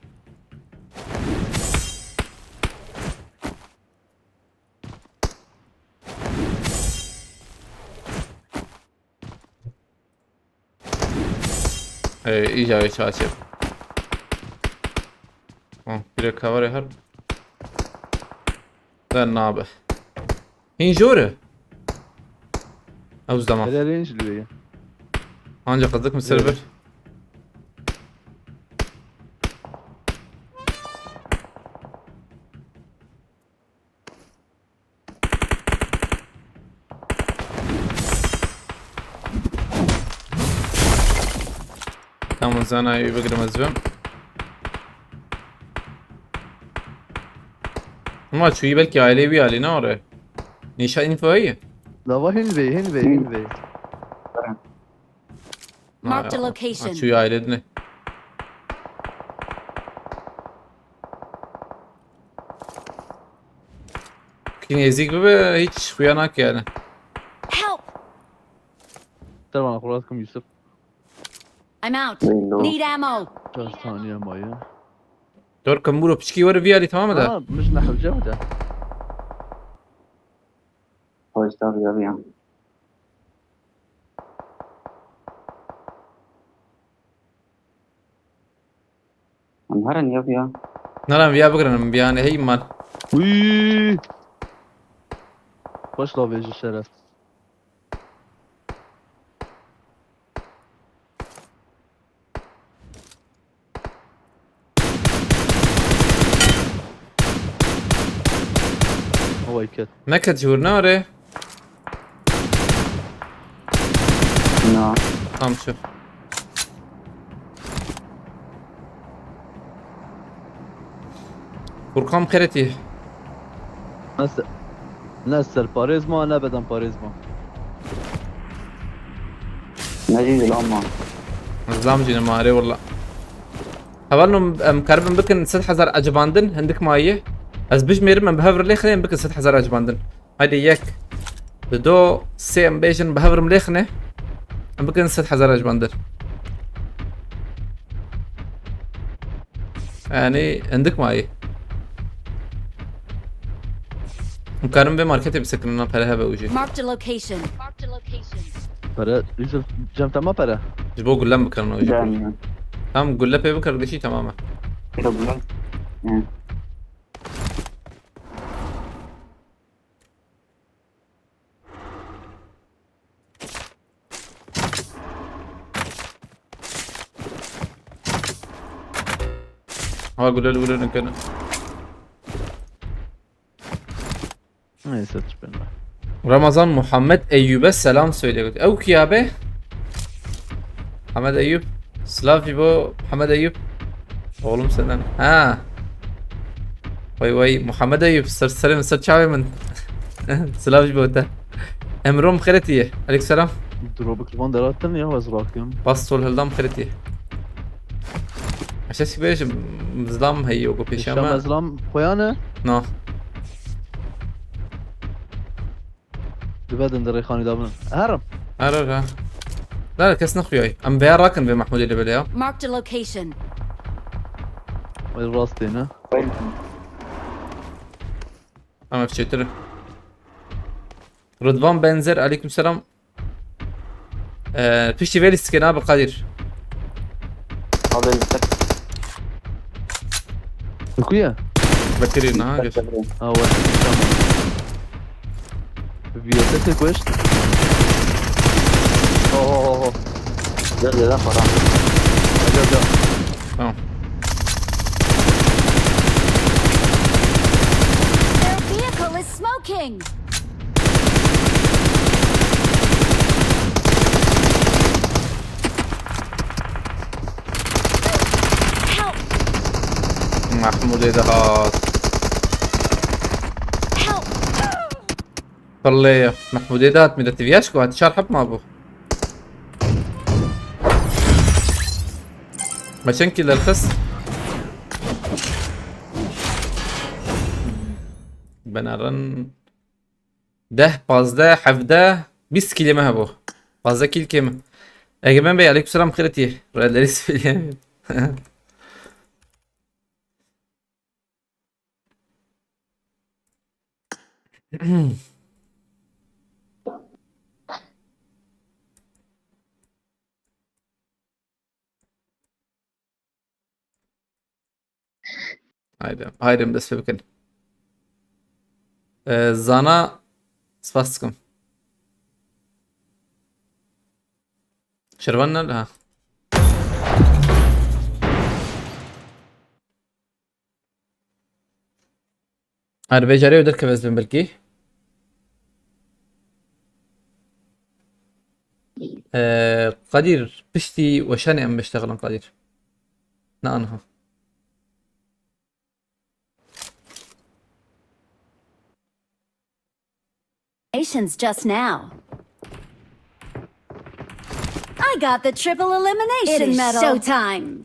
Ee, iyice bir çağ çek. Oh, bir recovery her. Ben ne abi? Hîn jor e. Ew zaman. Hele range li wê ye. Ancak kızdık mı server? Tamam, zanayı bigrim ez bim. Ama çuyu belki aile bir hali ne oraya? Nişa info iyi. Lava hin vê, hin vê, hin vê. Marked a Ha, location. çuyu aile ne? Ki nêzîk bibe hiç xuya nake yani. Te bana xwe rast kim Yusuf. I'm out. Wî lo. Need ammo. Çar saniye maye. Dur kim buro piçkî were vî alî tamam e de. Ha, min ji nehewce bide. Xweş da biya biya. Em herin ya biya. Naran viya bigirin viya ne hey man. Uy. Xweş la vêji şeref. Away ket. Neket ji wir nare. Na. Tam şu. Furkan Xeretî. Ne ser, ne ser parêz ma, ne beden parêz ma. Ne jî zilam ma. Zam jî ne mare wala. Hevalno em karibin bikin sed hezar ecibandin hindik maye. Ez bijmêrim em bi hev re lê xirên bikin sed hezar ecibandin. Haydi yek. Di do sê em bêjin bi hev re lê xine. Em bikin sed hezar ecibandin. Yani hindik maye. Em karin vê marketê bisekinin na pere hebe û jî. Marked a location. Marked a location. Pere, Yusuf, cem te ma pere. Ji bo gullem bikirin û jî. Gelmiyor. Tam gulle pê bikir dişî tamam e. Problem. Hı. Ha gulle gulle ne kene. Neyse, çıkın. Ramazan Muhammed Eyüp'e selam söyle. Ew kiya be? Muhammed Eyüp. Silav ji bo Muhammed Eyüp. Oğlum senden. Ha. Vay vay Muhammed Eyüp. Ser serê min ser çavê min. Silav ji bo te. Emrom Xeretiye. Aleykümselam. Drop'u kivan deratin ya, ez rakim. Bas sol hildam Xeretiye. Aşağısı böyle zlam heyo go Şam peşama. ezlam koyane. No. Dibe din de rêxanî dabin. Herim. Her her ha. La kes nexuyay. Em veya rakin ve Mahmudê li bele ya. Marked a location. Ay rastê ne. Tamam çêtir. Rıdvan Benzer aleykümselam. Ee, piştî vê lîstikê nabe Kadir. Abi liste. Kuye? Bekirî na geç. Ha, we. Tamam. V S S kuşt. Oh, oh, oh, oh. Gel gel lan para. Gel, gel. Tamam. Their vehicle is smoking. Help! Mahmudê de hat. Help! Pırlê. Mahmudê de hat millet viyaş ku hat çar hep ma bu. Ma çend kilo xist? Benarin deh, pazdeh, hevdeh, bîst kilo me hebû. Pazdeh kil kêm. Egemen Bey, aleykümselam, xêretî. Redleri söyleyemiyorum. Haydi, haydi em dest pê bikin. Ee, Zana, spas dikim. Şervan nerede? Ha. Her vê carê ew derkeve ez bim belkî. Ee, Kadir, piştî weşanê em biştexilin Kadir. Ne anha. Nations just now. I got the triple elimination medal. It is showtime.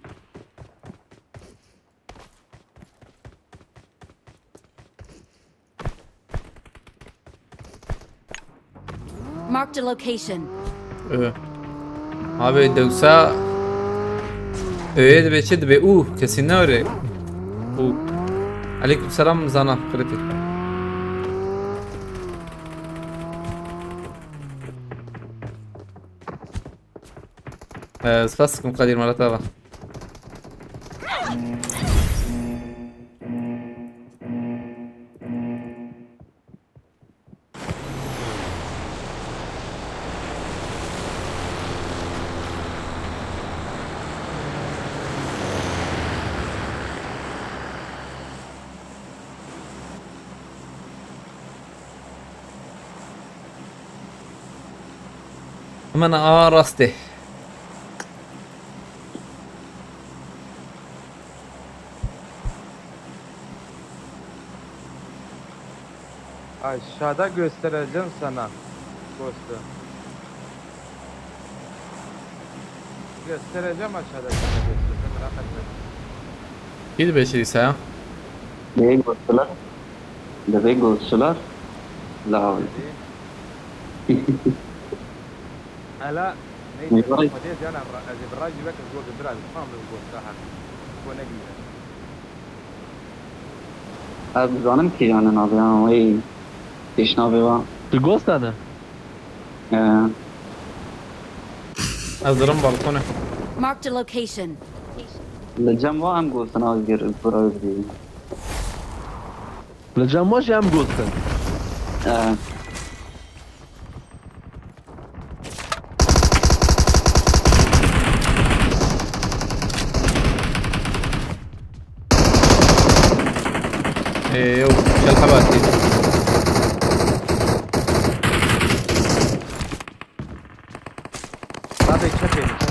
Marked a location. Ee, Abi dewsa öyle dibe çi dibe u kesin ne öyle. U. Aleyküm selam zana kritik. Ee, spas dikim Kadir Marat abi. Hemen a rastê. Aşağıda göstereceğim sana. Ghost'u. Göstereceğim aşağıda sana Ghost'u. Sen merak etme. Kî dibe şirîsa ya? Divê Ghost'lar. Divê Ghost'lar. La. Hadi. Ela, neyse, Eyvallah. Hadi, yani, ez ê bi rajî wek ez got, biraz tam ez got daha. Ko ne diyeyim. Ez dizanim kîjan e navê wan, wê pêşnavê wan. Tu Ghost'a ne? Ee. Ez dirim balkone. Marked a location. Li cem wan em Ghost'in, ez gir, gura ez diyeyim. Li cem wan jî em Ghost'in. Ee. Ê, ew çel xebatî. Abi çek elini, çek.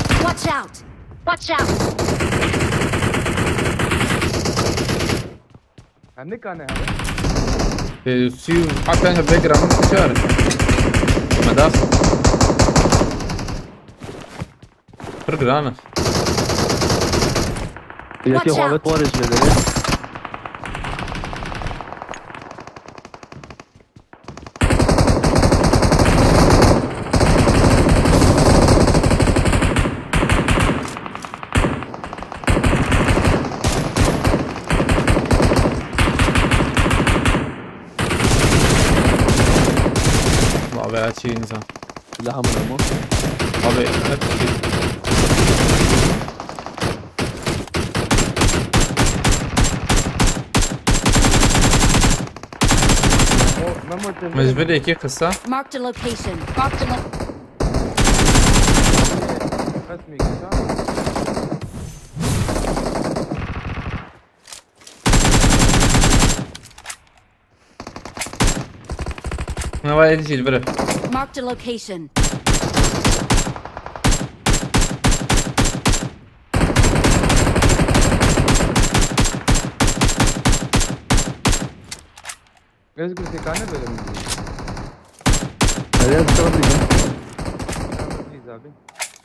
Watch out! Watch out! Hem ne kane abi? Ê, sî û heta hevde giran kuşar. Medas. Pir giran e. Yekê Watch out! Xavet warê ji lê derê. Abi, her şeyi nizam. Silah amına mı? Abi, her şey. O, Memo, tezgah. Mecbur iki kısa. Marked a location. Marked a lo- Resmi kısa. Hava elli biri. Marked a location. Özgür, tekane böyle mi? Hadi hadi, sana bir gün. Tamam, biz abi.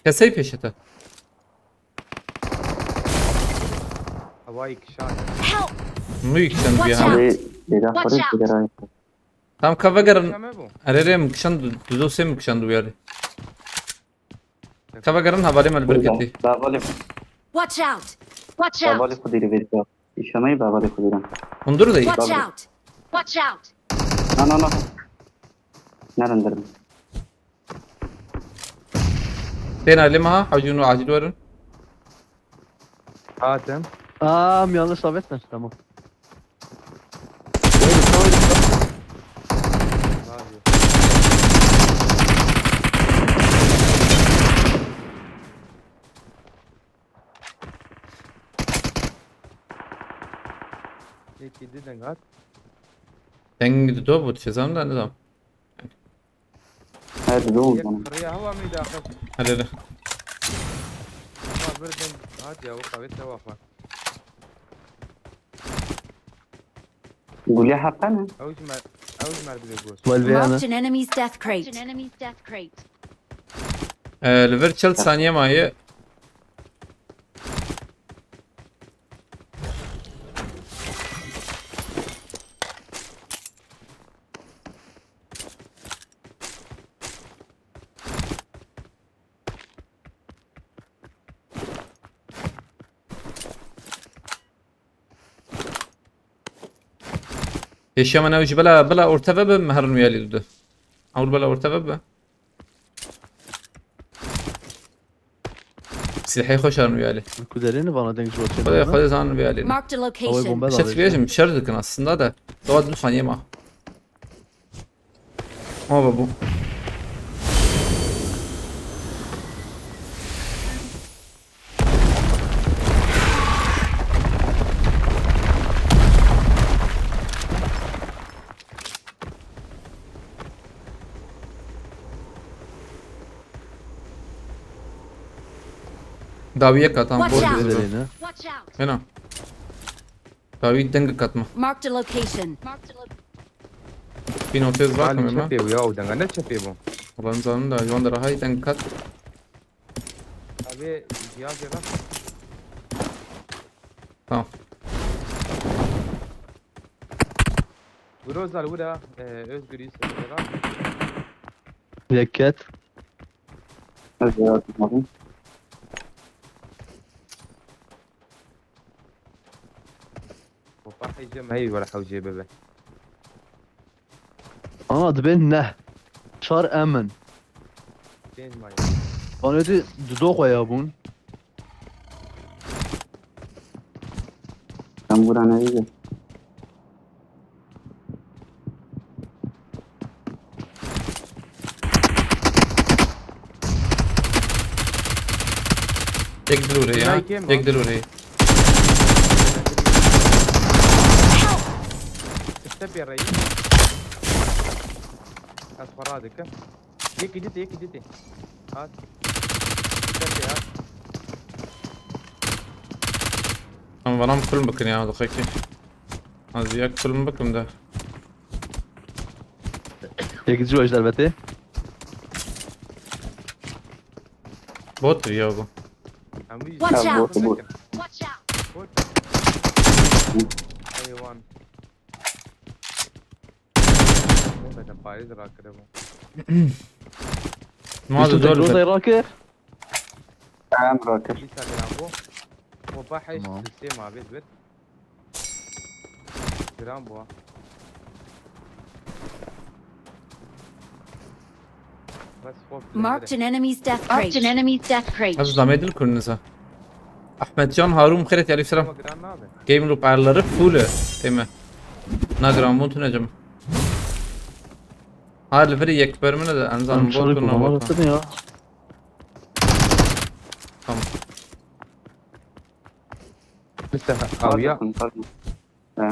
Kesey peşete. Havai kişan. Help! Mı yüksen bir Watch out! Abi, bela Watch fırın out! Sigara. Tam ka vegerin. Yaşama bu. Erere mi kişan du, du dosya mı kişan du yari? Ka vegerin havale mel bir gitti. Babalê. Watch out! Watch out! Babalê xwe dêrê vêca. Îşanayî babalê xwe dêrin. Hundur de. Watch out! Watch out! Na, na, na. Nerin derim. Tên alê meha, hewcûn û acil werin. Hatim. Aa, yanlış davet ver. Tamam. Yekî di deng hat. Deng di do bû, dişêzam da nizam. Her di do bû. Yek qiriya hewa mî daxil. Hele hele. Ama bir deng hat ya, o qavê sewa xwe. Gulê heqe ne? Ew ji mer-, ew ji merdivê got. Welvê Marked ana. An enemy's death crate. Marked an enemy's death crate. Ee, li vir çil saniye maye. Pêşiya min ew jî bela, bela orte ve bi, me herin wî alî dide. Ewil bela orte ve bi. Silahê xwe şarin wî alî. Ku derê ne vana deng ji bo Xwedê, çênana. Xwedê zanin wî alî. Marked a Ew ê location. Bombe Şer dalê dibêjim, şer dikin aslında da. Doğa du saniye ma. Ama bû. Dawî yek atan. Watch out! Bot derê ne? Watch out! Hena. Dawî deng katma. Marked a location. Marked a lo- Pîno tez Salî bakmıyor mu? Çepê bû ya, o denga ne çepê bû? Ulan canım da hayvan da rahay deng kat. Abi, cihaz ya lan. Tamam. Groza burada, e, Özgür Yusuf burada. Leket. Hadi ya, tutmadım. Hoppa, heyce me, hey, wala hewcê bibe. Ana dibên neh. Çar emin. Pênc mayî. Anêdî dido xwe ya bûn. Em bûra neyî. Yek dil û rê ya. Nayê kêm Yek dil û rê. Tişte pê reyî. Ez xwe radikim. Yekî dîtê, yekî dîtê. Hat. Tişte pê hat. Em vana min kulm bikin ya, diqekî. Ez yek kulm bikim de. Yekî ji wê ji derbetê. Bot ya bu. Em wî Watch out! Bot, bot. Watch out! Bot. Heywan. Bot da parêz rakiribû. Ma Bîst û zor sek dozayê rakir. Em rakir. Dîsa giran bû. Hoppa heşt Tamam. Sê ma bêt bit. Giran bû. Bes xop Marked an enemy's death crate. Marked an enemy's death crate. Ez damê dil kuriniza. Ahmet Can Harun xêret, aleyküm selam. Ama giran nabe. Game room ayarları full. Eme. Na giran bûn tune cem. Ha, li virî yek ber min de, em zanin bot na bot. Tamam. Liste ha-, Pardon, awiya. Pardon. He.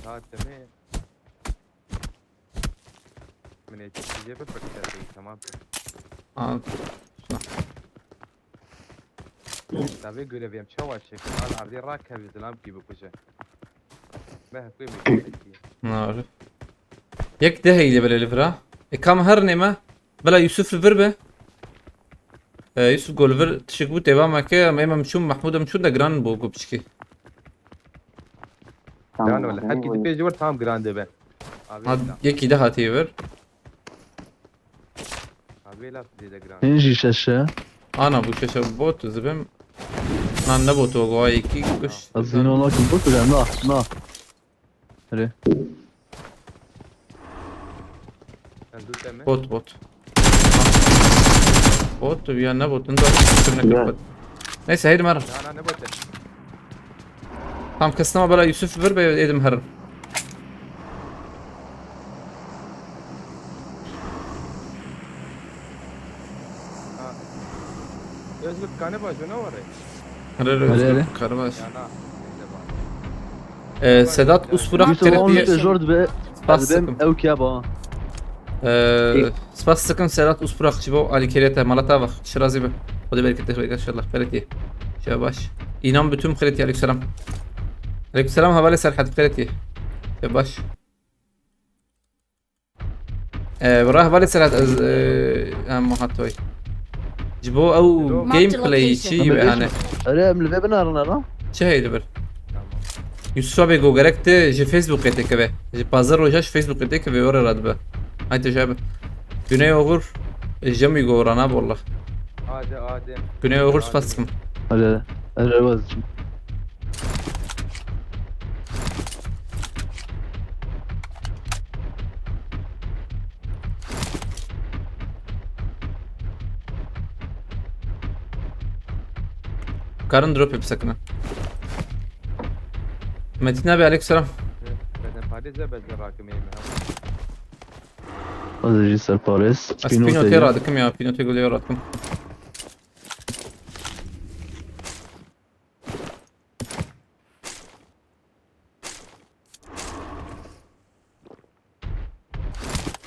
Ha, demê. Min ê çi çî jê bipirse, tamam. Ha. Tabii görevim çawa çekin. Al, ardî rakevî zilam kî bikuje. Me hepê mi çekî. Nare. Yek de heyde bile li vira. E, kam her neme? Bila Yusuf li vir be. E, Yusuf go li vir tişik bû têva me ke, em, em çûn, Mahmûd em çûn de giran bû ku piçikî. Tamam, Giran wele. Tamam, Her kî wele. Dipê ji wir tam giran dibe. Abi Ha, la. Yekî de hatiye vir. Abi la zêde giran. Hên jî şeş e. Ana bu şeşe bot zibim. Nan ne bot o, go yekî kuş. Ez zîno nakim bot bile, na, na. Erê. Sen dur deme. Bot, bot. Bot ya ne bot? Nda üstüne Ya. Kapat. Neyse, heydi mer. Ya, ne bot? Tam kısma bela Yusuf ver be edim herin. Ha. Özgür kanı baş, ne var? Hadi, hadi, Hadi, Özgür, hadi. Karbaş. Ya, na. Ee, Sedat Usburak Yusuf, on Teretiye. Zor be. Spas Hadi ben sıkım. Ew kiya ba. Ee, Spas sıkım Sedat Usburak, Cibo Ali Kerete, Malata bak. Şirazi be. O da bereketli inşallah. Teretiye. Şabaş. İnan bütün Teretiye, aleykümselam. Aleykümselam, havale Serhat Teretiye. Şabaş. Ee, bira hevalê Serhat, ez, ee, em hattoy. Ji bo ew Hello. Marked a gameplay location. Çi Em be ê yani? Erê, em li vê binêrin, lan. Çi heydi bir? Tamam. Yusuf abi go gerek te ji Facebookê têkeve. Ji pazdeh roja ji Facebookê têkeve, ora radibe. Haydi ji abi. Güney Oğur, e, jemi go rana bolla. Hadi, hadi. Güney Oğur Hadi. Spas sıkım. Hadi, hadi. Erê, vazgeçtim. Karin dropê bisekine. Metin abi, aleyküm selam. Beden parêz e, bez de rakimê me. Ez jî serparêz. Ez Pînotê Pînotê ya. Radikim ya, Pînotê gulê radikim.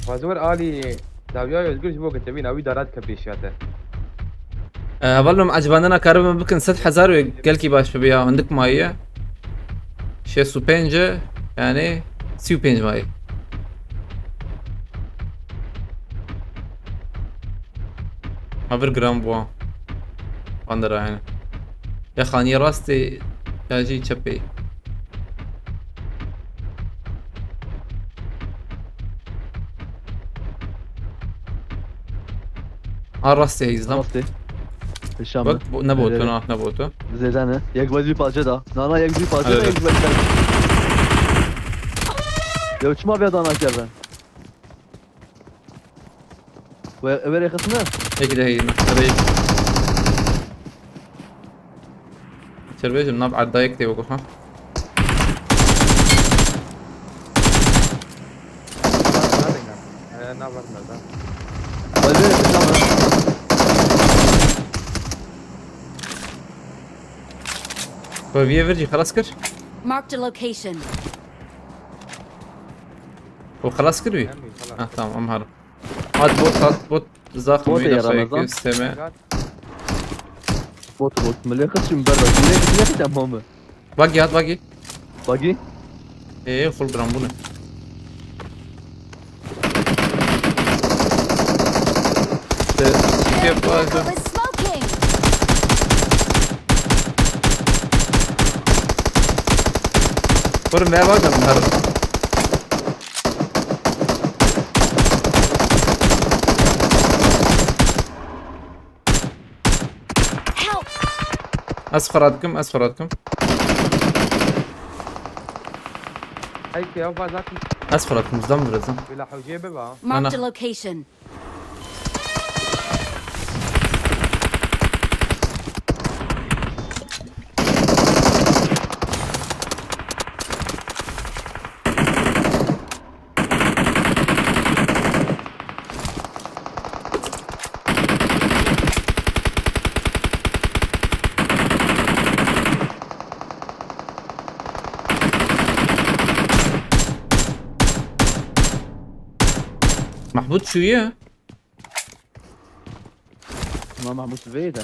Xwazî wer alî dawiya Özgür ji bo kitebî navî darat ke pêşiya te. E, hevalno, em ecibandina karibin bikin sed hezar wê gelkî baş bibe ya, hindik maye. Şêst û pênc e, yani sî û pênc maye. Ha, vir giran bû. Van de rahene. Ya xaniyê rastê ya jî çepê. Ha, rastê heyzdan. Rastê. Pêşa Bak, me. Bu, ne botu, Nerede? Na, ne botu? Zêde ne? Yek wezî parçe da. Na, na, yek wezî parçe da, Hadi. Yek wezî. Ya çima vê dana keve? Ve, verê xisme? Eke de heyî, hadi. Çer bêjim, nav erdayek tê wekû, ha? Ee, nav verme da. Hadi, tamam. Ve viye verci, xelas kir? Marked a location. O xelas kir wî? Em wî, xelas. Ah, tamam, em har. Hat bot, hat bot. Zaxim Bot wî ya defa Ramazan. Yekê isteme. Bot, bot. Milê xist çim ber bak. Milê xist ne xist em hame. Bagi hat bagi. Bagi? Ee, full gram bu ne? Te, te, Vehicle is smoking. Kurum ne var canım her? Help! Ez xwe radikim, ez xwe radikim. Hey, ke ev zaten Ez xwe radikim, zidam virezim. Bila hewcê biba. Marked Ana. A location. Mahmut şuye. Ma Mahmut vê de.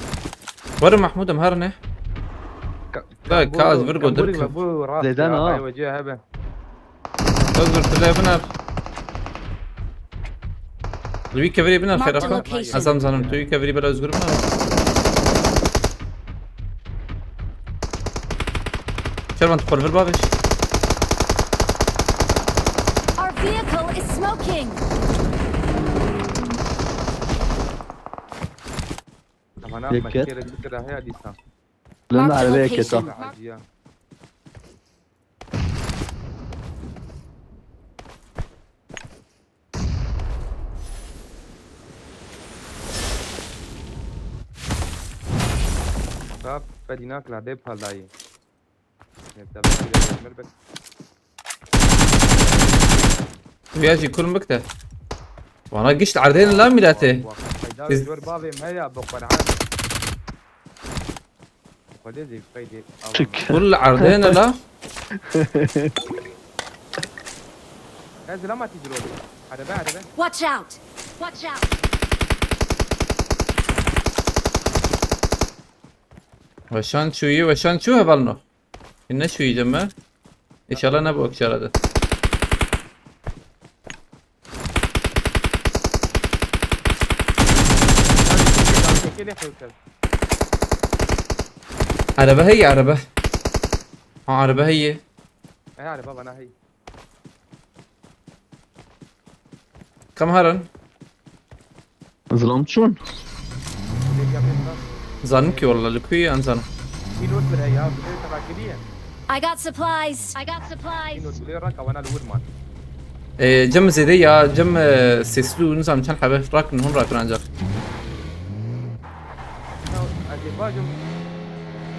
Were Mahmut em herine. Ka-, Da, ka, ka ez bu, vir ka godir bu, kim. Bu rast Zeydan ya, ha. Ay, weciya hebe. Özgür, tu lê binar. Li wî kevirê binar, Marked a Ferhat. Location. Ez em zanim, tu wî kevirî bela Özgür binar. Şervan, tu xwe li vir bavêj. Our vehicle is smoking. Ama ne Yek yapmak ket. Gerek bir kere haya dîsa. Lan Marked a arabaya location. Keta. Acıya. Rab, fedînak la dê paldayî. Mektebe kî de mir bek. Viya jî kurum bikte. Wana gişt erdên la miletê. Wa, wa, feyda Biz- jor bavê me ya bi Qur'an. Xwedê zî qeydê Çık. Kul erdên la. Ez lama tî diro. Arebe, arebe. Watch out! Watch out! Weşan çûyî, weşan çû hevalno. Ne çûyî cem me? İnşallah ne bu akşara da. Araba heye, araba. Ha, araba heye. E, araba bana hey. Kam haran? Zilam çûn? Zanim ki walla li ku ye, em zanim. I got supplies. I got supplies. E, cem zêde ya, cem, e, sesli û nizam çend hebe rakin, hûn rakin ancak.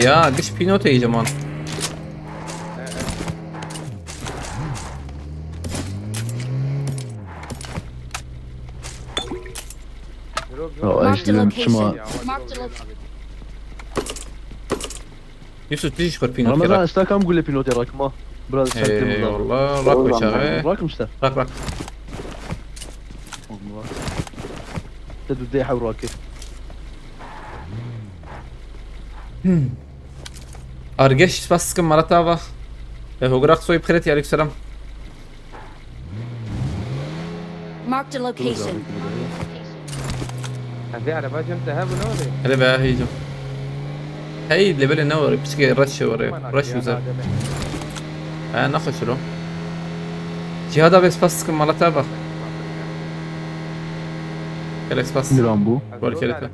Hadi ya, giş pînotê î ciman. Ya, Marked a eşliyorum, location. Çima. Marked a location. Yusuf, tu jî ji xwe pînotê Ramazan, rak. Esta kam gule pînotê rakma. Biraz çektim buradan. Eyvallah, rak o çaxê. Rakım işte. Rak, rak. Allah. Te du dê hew rakê. Hmm. Argeş, spas dikim, Marat ava. E, Hogra Xsoy, bixêret, aleyküm selam. Marked a location. Hadi araba cem te hebu ne oldu? Hele be, heycim. Hey, lebele ne var? Piçke rush var ya. Rush uza. Ha, ne hoş lo. Cihada ve spas dikim, Marat ava. Hele spas. Miran bu. Var kelete.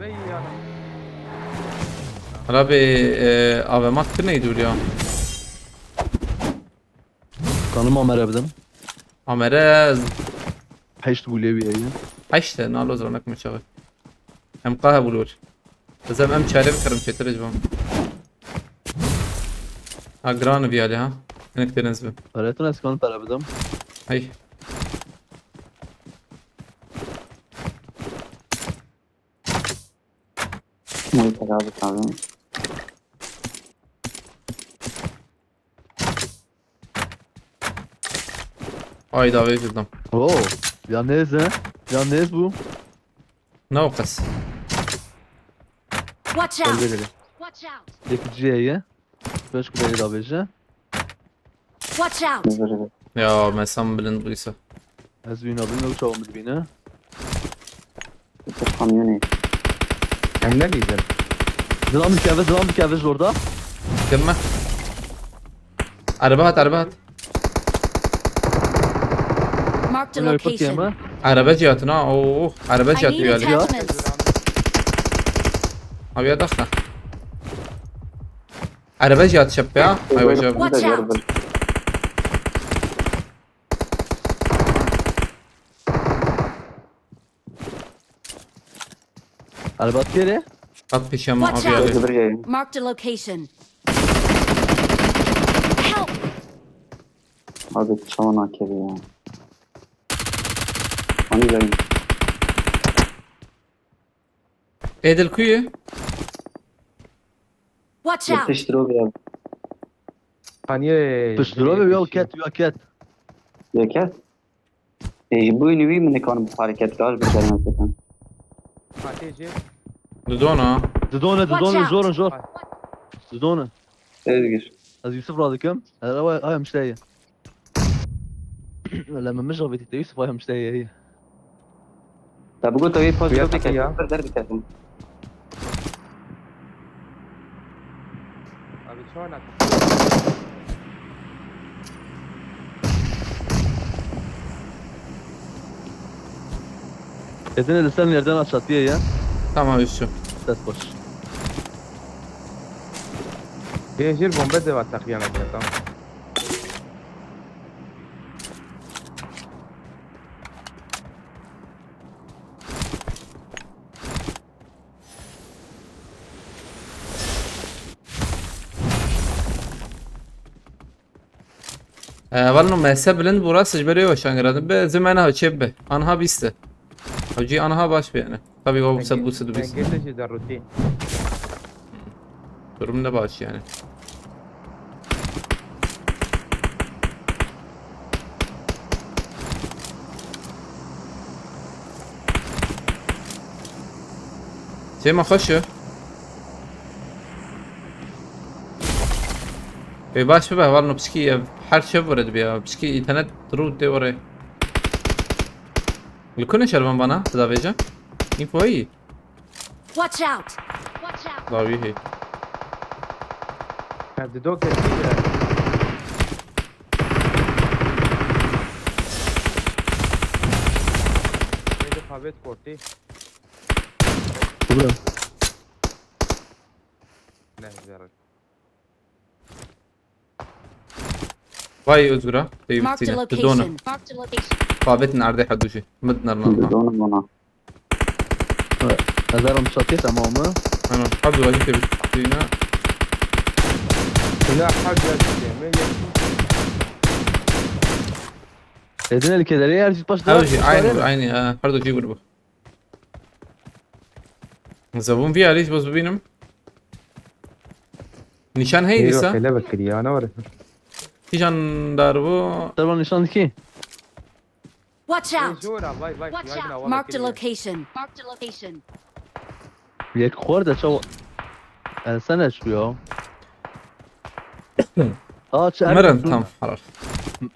Hala bir, e, A V M attı neydi öyle ya? Kanım Amer'e bidim. Amer'e. Heşt gulê wî heye. Heşt e, nalo ziranek mi çaxê. Em qahe bulur. Ez em, em çare bikirim çêtir ji van. Ha, giran vî alê ha. Hinek têrin ez bi. Pere tune ez kanım pere bidim. Hey. Mı kadar bir tane. Ay, davê girdim. Oo, ya nêz e? Ya nêz bu? Ne o qas? Watch out! Elbê dere. Watch out! Yek ciheye. Beş kuleye da beje. Watch out! Ya, me sen bilind buysa. Ez wîna bin, ew çawa min dibîne? Kamyonê. Em ne diyeceğim? Zilam dikeve, zilam dikeve orada. Gelme. Araba hat, araba hat. Marked a location. Araba cihatına, oh, araba cihatı geldi. Attachments. Abi ya dakika. Araba cihat çep ya. Ay hocam. Watch out. Araba kere? At peşe ama abi. Watch out. Marked a location. Help! Abi çawa nakedi ya. Hani ben. Edil kuyu. Watch out! Yetiştir o biraz. Hani. Pişt diro be, ya ket, ya ket. Ya ket? E, ji bo wî min nikarim bi hareket kar, bi derme ketin. Fatih jê. Didona. Didone, didone, zor, zor. Didone. Ezgir. Ez Yusuf radikim. Her ava, ay, hemşire ye. Lemme min javêtî te Yusuf, ay, hemşire ye. Te bi got ew ê paş ya, diketin, ya. Pir derdiketin. Abi, çawa nakir? Edine de sen nereden aç atıyor ya? Tamam, üstüm. Ses boş. Yê jêr bombe de va teqiyana keta. Hevalno, mese bilind bû, rast ji ber wê weşan giradin. Bi zimena çê bi. Anha bîst e. Hewcî anha baş bi yani. Tabii o sed bu sed bîst. Engel de jî derûtî. Durum ne baş yani. Sêma xweş e. Ê, baş bibe, hevalno piçkî ev her çev were dibe ya. Piçkî înternet dirû tê were. Li ku ne şervan bana, tu davêje? Info heyî? Watch out! Watch out! Dawî heyî. Ev dido kesî bire. Ê, di xabet portî. Bura. Ne zerre. Vay Özgür'a. Marked a location. Marked a location. Fabet nerede haduşi? Mid nerede? Didon bana. Ezerim şatî, tamam mı? Ana, hadi vay tebrik. Dina. Dina hadi ya. Edin el kedere yer baş. Her şey aynı, aynı ya. Her şey grubu. Zebûn vî alî ji bo bibînim. Nîşan heyî dîsa? Hele vekirî ya, ne were? Kîjan dar bû? Te van nîşan dikî? Watch out! Jora, vay, vay, Watch out! Marked a location. Marked a location. Yek xwar de çaw. Ensene şu ya. Aa, çi Mirin tam harar.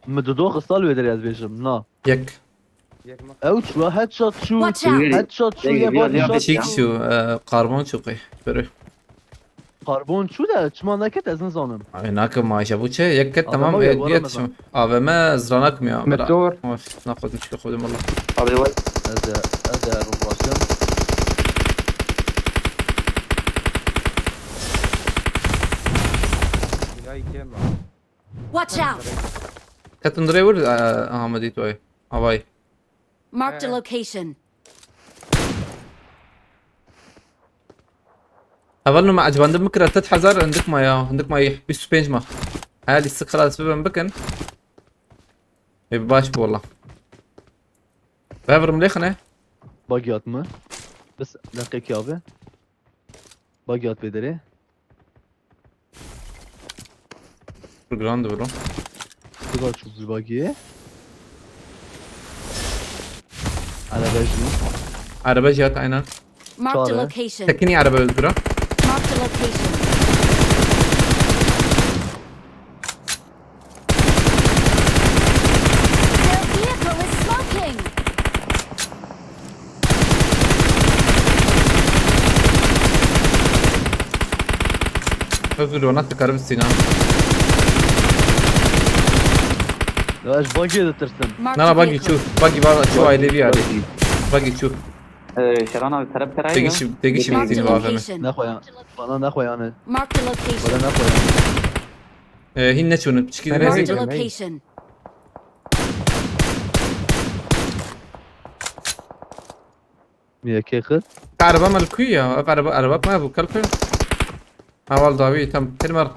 Mi dudo xistal wê derê ez bêjim, na. Yek. Ew çû, headshot çû. Watch out! Headshot çû, ye body shot. Çîk çû, e, karbon çû qey. Bere. Karbon çû de çima neket ez nizanim. Ay, nakim ma, bu çi? Yek ket, tamam, e, diye çû. A V M ziranak mi ya? Motor. Of, naxwazim çika xwedem valla. Abi vay. Ez de, ez de ruh basıyorum. Binayı kema. Watch out! Ketin dirê wir, e, Ahmedî toy. Havay. Marked a location. Heval nû me ecibandin bikira, tet hezar hindik ma ya, hindik ma yî, bîst û pênc ma. Heya lîstik xilas bibin bikin. Ê baş bi wala. Vevirim lêxine. Bagi hat mı? Bes deqekî abi. Bagi hat bê derê. Ground bro. Bu da çok bir bagi. Araba jî. Araba jî hat aynen. Marked a location. Tekinî araba Özgür'a. Marked a location. Their vehicle is smoking. Özgür, ona sıkarım Sinan. Ya, ez bagi de tirsim. Marked a vehicle. Nana, bagi çu, bagi var, çu aile bir yerde. Bagi çu. Ee, Şeran abi, taraf taraf ya. Tegi şi-, tegi şi-, Marked a location. Naxwe ya. Bana naxwe yani. Marked a location. Bana naxwe yani. Ee, hin ne çunu? Çiki ne? Marked a location. Niye kekir? Araba mal kuyu ya? Araba, araba ma bu kalkın. Heval dawî tam tirmer.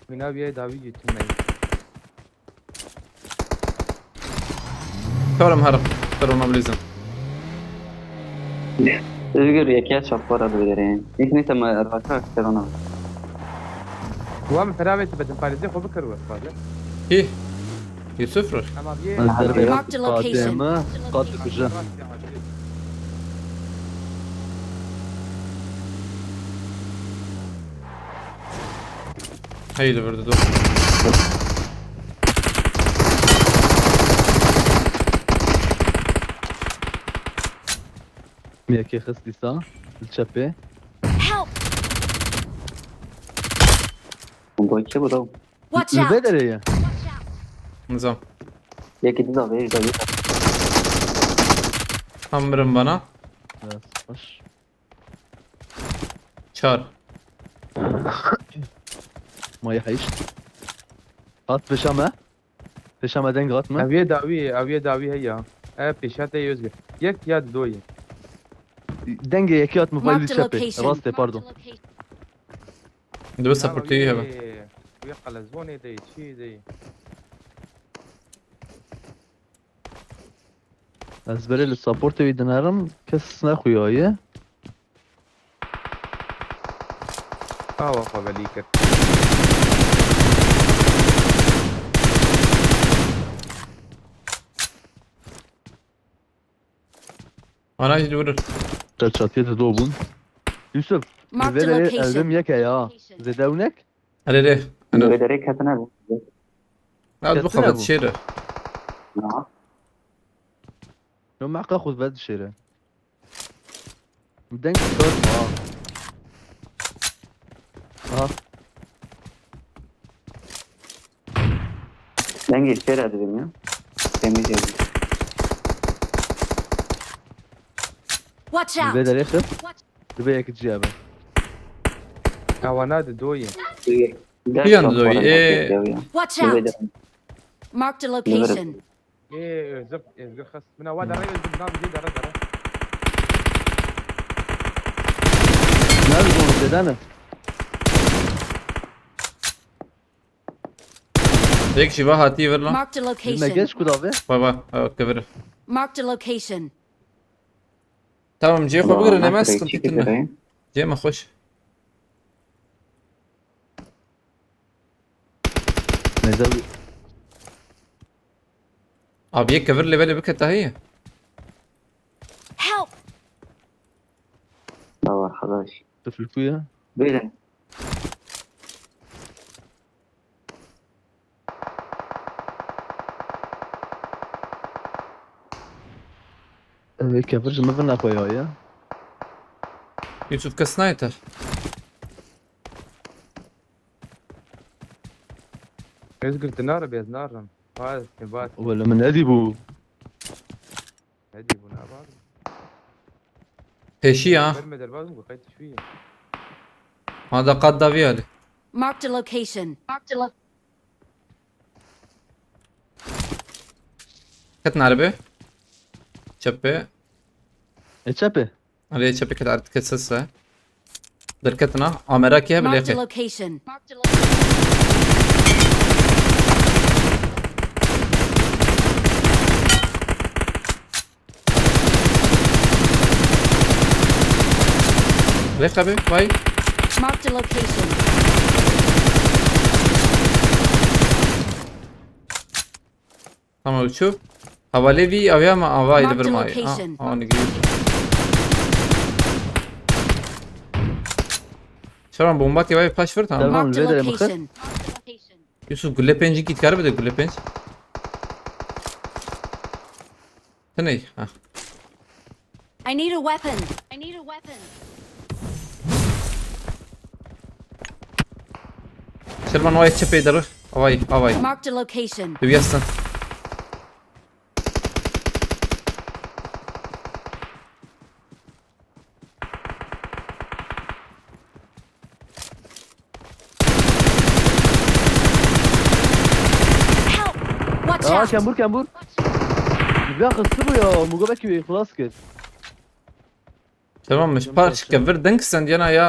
Mina bir dawî götürmeyin. Karam her. Karam bilizim. Özgür, yekê çapwara bigirin. Yek neyse me raka Şeran abi. Wan firavê tu bedin parêzê xwe bikir we, xwaze. Hî. Yusuf rû. Ama bir Marked a location. Fatime, Fatime. Hey, li vir dido. Yekê xist dîsa. Li çepê. Help! Bomba iki bu da. Watch out! Li vê derê ye. Nizam. Yekê dîsa vê, dîsa vê. Tam mirim bana. Evet. Baş. Çar. Mayî heyşt. Hat pêşa me. Pêşa me deng hat me. Ev yê dawî, ev yê dawî heya. Ev pêşa te yê Özgür. Yek ya di do yê. Dengê yekî hat me vay li Marked a çepê. location. Rastê pardon. Dibe supportî hebe. Wê qelezbonê de çî de. Ez berê li supportê wî dinerim, kes nexuyaye. Awa xwe belî kir. Ana jî dibirir. Te çatiye de do bûn. Yusuf, Marked a vê de location. Eldem yek e ya. Zêde ew nek? Erê rê. Li vê derê ketine bû. Ew Ketine bixwe bû. dişêre. Ya. No meqa xwe ve dişêre. Deng kör ha. Ha. Dengê şêre dibin ya. Temiz yazıyor. Watch Vê out! derê xir. Dibe yek ciya be. Awa na di do yê. Dört Yan çok doyê, var, ee. yazıyor ya. Watch Li vê out! derê. Marked a location. Ê Özgür, Özgür xist. Min awa derê Özgür, min awa vijê derê derê. Ne bir konu zêde ne? Yek jî va hatî vir lan. Marked a Me location. geç ku da be. Baba, ew kevir. Marked a location. Tamam, cihê xwe Baba, bigirin, ne ema kadar sıkıntı iki etme. lirayı? Cihê me xweş. Neyse. Abi yek kevir levelê bike tahiyê. Help! Baba arkadaş. Tıfıl kuya. Böyle. Ev kevir ji min vina xwe ya. Yusuf kes nayê te. Özgür, tu nare bez narin. Baz, baz. Wele min nedî bû. Hadi buna baz. Pêşî ya. Verme derbaz mı? Kayıt şu ya. Ha da qat davî alî. Marked a location. Marked a lo- Ketin erbe. Çepê. E çepê. Erê çepê ket artık ses se. Derketina. Amera ki hep Marked a lêxê. Location. Lêxe be, vay. Marked a location. Tamam uçu. Havalê vî avya ma avay li Marked bir a mayê. location. Ah, anî gî. Şeran bomba ki vay paş vir tamam. Tamam. Marked a Vê de mi location. Yusuf gülle penci git kar bide gülle penc. Teney. Ha. I need a weapon. I need a weapon. Şerman vay çepê derı. Avay, avay. Marked a location. Tu yasın. Help! Watch Aa out! kembur kembur. Muga xistî bû ya. Muga belkî wê xilas kir. Tamam mı? Parç kevir denk sen yana ya.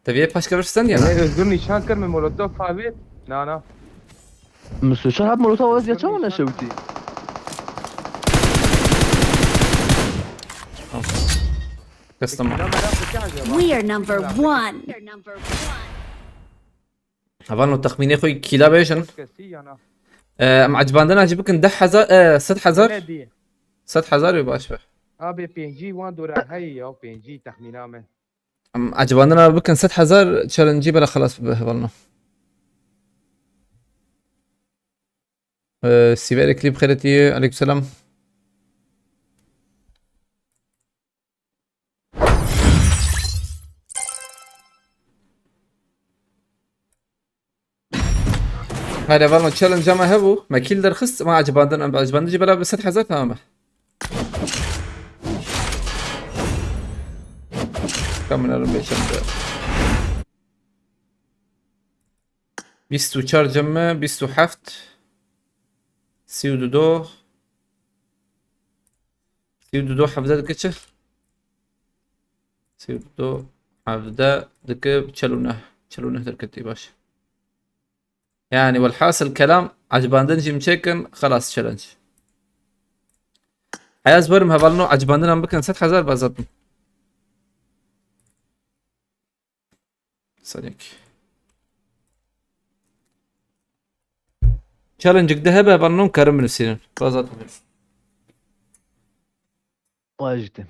Tabii paş kevir sen yana. Ne Özgür nişan kir mi molotof abi? Na na. Mustafa hep molotof az geçen mi neşewti? Kastım. Ya merak ettim acaba. We are number one. Havan o tahmini koy kila bejin. Kesi yana. Em acbandina jî bikin deh hezar, e, sed hezar. Ne diye? Sed hezar û baş be. Abi pêncî wan dora hey ya pêncî tahmina me. Em acbandina bikin sed hezar challenge bela xelas bibe hevalno. E, Sivere klip xeretî, aleyküm selam. Hayır, hevalno challenge ama hebû. Me kîl derxist, ma acibandin, em acibandin jî bela bi sed hezar tamam e. Kamera beşem de. Bîst û çar cem me, bîst û heft. Sî û du do. Sî û du do hevde dike çi? Sî û du do hevde dike çel û neh. Çel û neh derketî baş. Yani welhasil kelam, ecibandin jî min çêkin, xelas challenge. Heya ez werim hevalino ecibandinan bikin sed hezar bazatim. Sanik. Challenge de hebe hevalino karim binivîsînin. Bazatim. Wajite.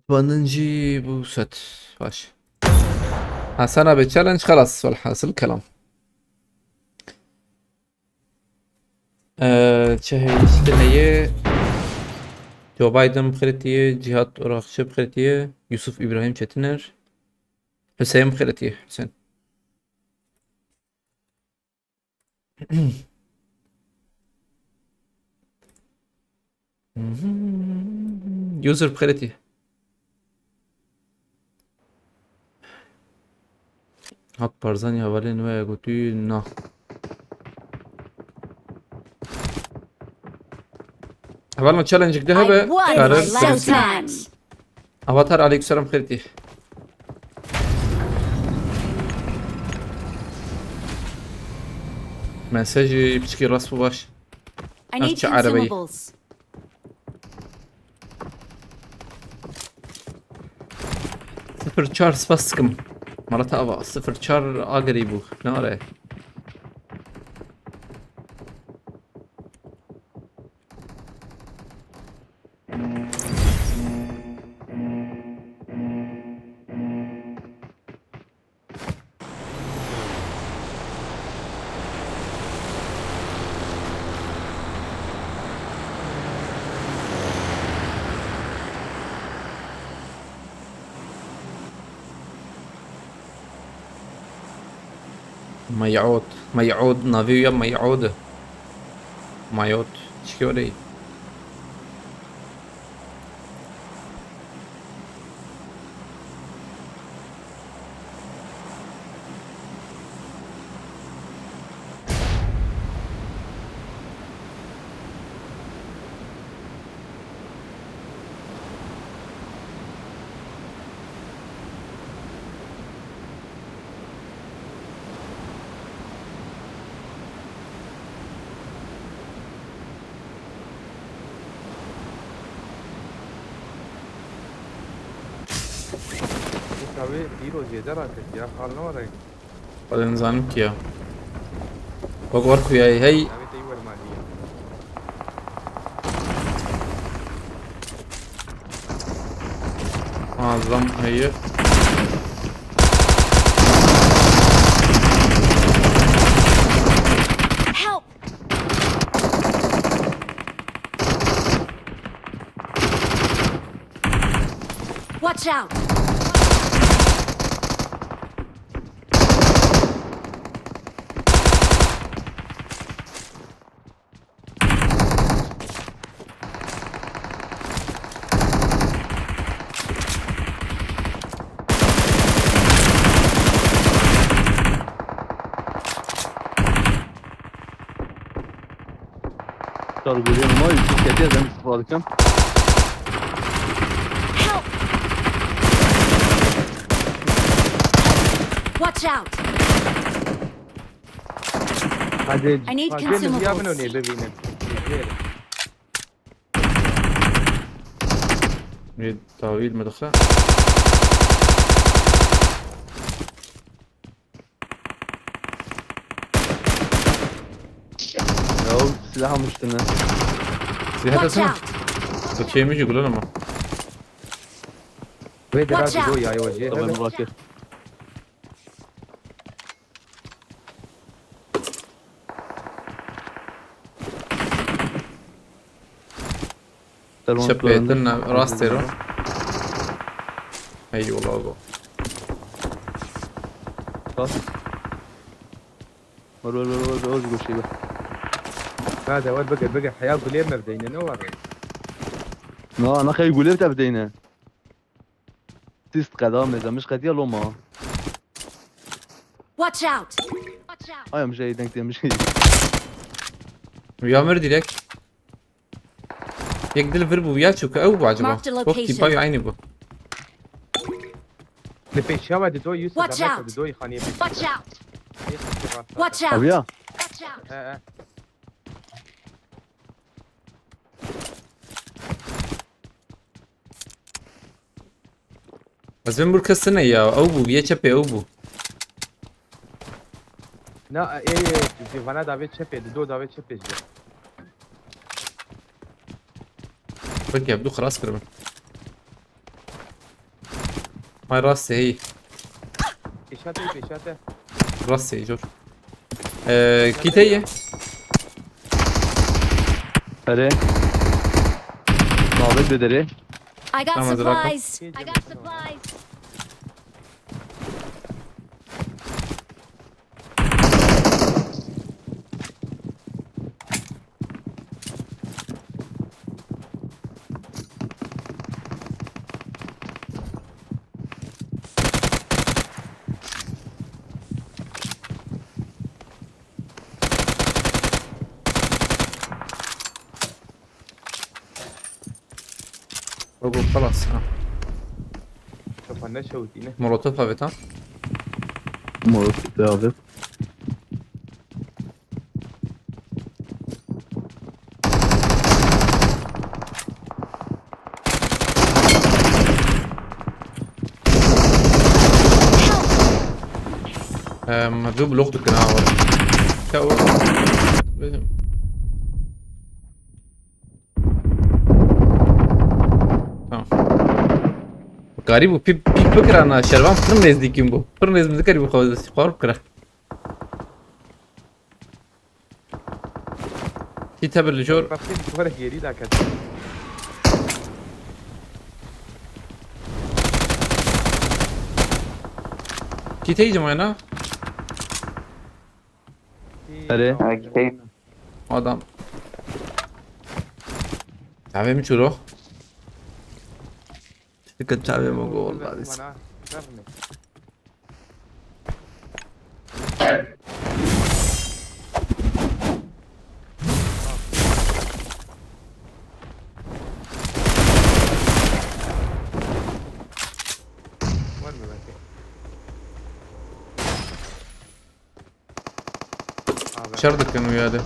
Bandin jî bû sed. Baş. Hasan abi challenge xelas. Velhasil kelam. Ee, çi heye, çi heye? Joe Biden bixiritiye, Cihat Orakçı bixiritiye, Yusuf İbrahim Çetiner, Hüseyin bixiritiye, Hüseyin. User bixiritiye. Hat Barzanî hevalên we gotî na. Hevalno challenge de hebe. Karir. Avatar aleykümselam xêrtî. Mesajî piçkî rast bû baş. I need consumables. Sifir çar spas dikim. Malata ava sifir çar agirî bû. Ne are? Mayot. Mayot. Navê ya Mayot. Mayot. Çiyorê. Wê dîro zêde raketiya, xal ne were. Xwedê nizanim kî ya. Wek wer kuyayê hey. Navê te yî wermaliye. Muazzam heye. Help! Watch out! Çar guliyê ma, yû ketiye, ez em istifa dikim. Help! Watch out! Hadi. I need Hadi, consumables. Bivînin. Yê tawîl mi dixe? Ya, silah almıştın ha. Silah Watch desene. Out! Bu şeymiş, gülün ama. Ve de Watch out! Go ya, yavaş ya. Tamam, bak. Çepê din rastê ro. Eyvallah go. Bas. Var, var, var, var, var, bir şey var. Hadi, var, bigir, bigir. Heya gulê me bideyne, ne var? Na, na xey gulê te bideyne. Tist qeda meza, miş qediya loma. Watch out! Ay, em şey denk demiş. Ya mir direkt. Yek dil vir bu ya, çünkü ew bu acaba? Marked a location. Bak, tipa aynı bu. Li pêşiya we dido Yusuf. Watch out! Dido xaniyê. Watch out! Watch out! Abi ya. Watch out! He, he. Ez vê mir kes tune ya. Ew bû, yê çepê ew bû. Na, ê, ê, civana davê çepê, dido davê çepê jî. Belkî hevdu xilas kiribin. Ay rastê heyî. Pêşate, pêşate. Rastê jor. Ee, kî te ye? Erê. Navê de derê. I got Tamam, bırak. Supplies. I got supplies. Rogo, xelas, ha. Kafa ne şewitîne? Molotof avêt, ha? Molotof avêt. Em, du blok dikin ha, were. Ya, were. Bizim. Tamam. Karî bû, pî, pî bikira na, şervan pir nêzdîkî bû. Pir nêz min dikarî bû xwe, xwe bikira. Kî te bir li jor. Bak, bir duvara geri de kaç. Kî teyî cimay na? Erê. Okey. Adam. Çavê min çûro. Dikkat çavê min go, Allah. Şer dikin wî yadê.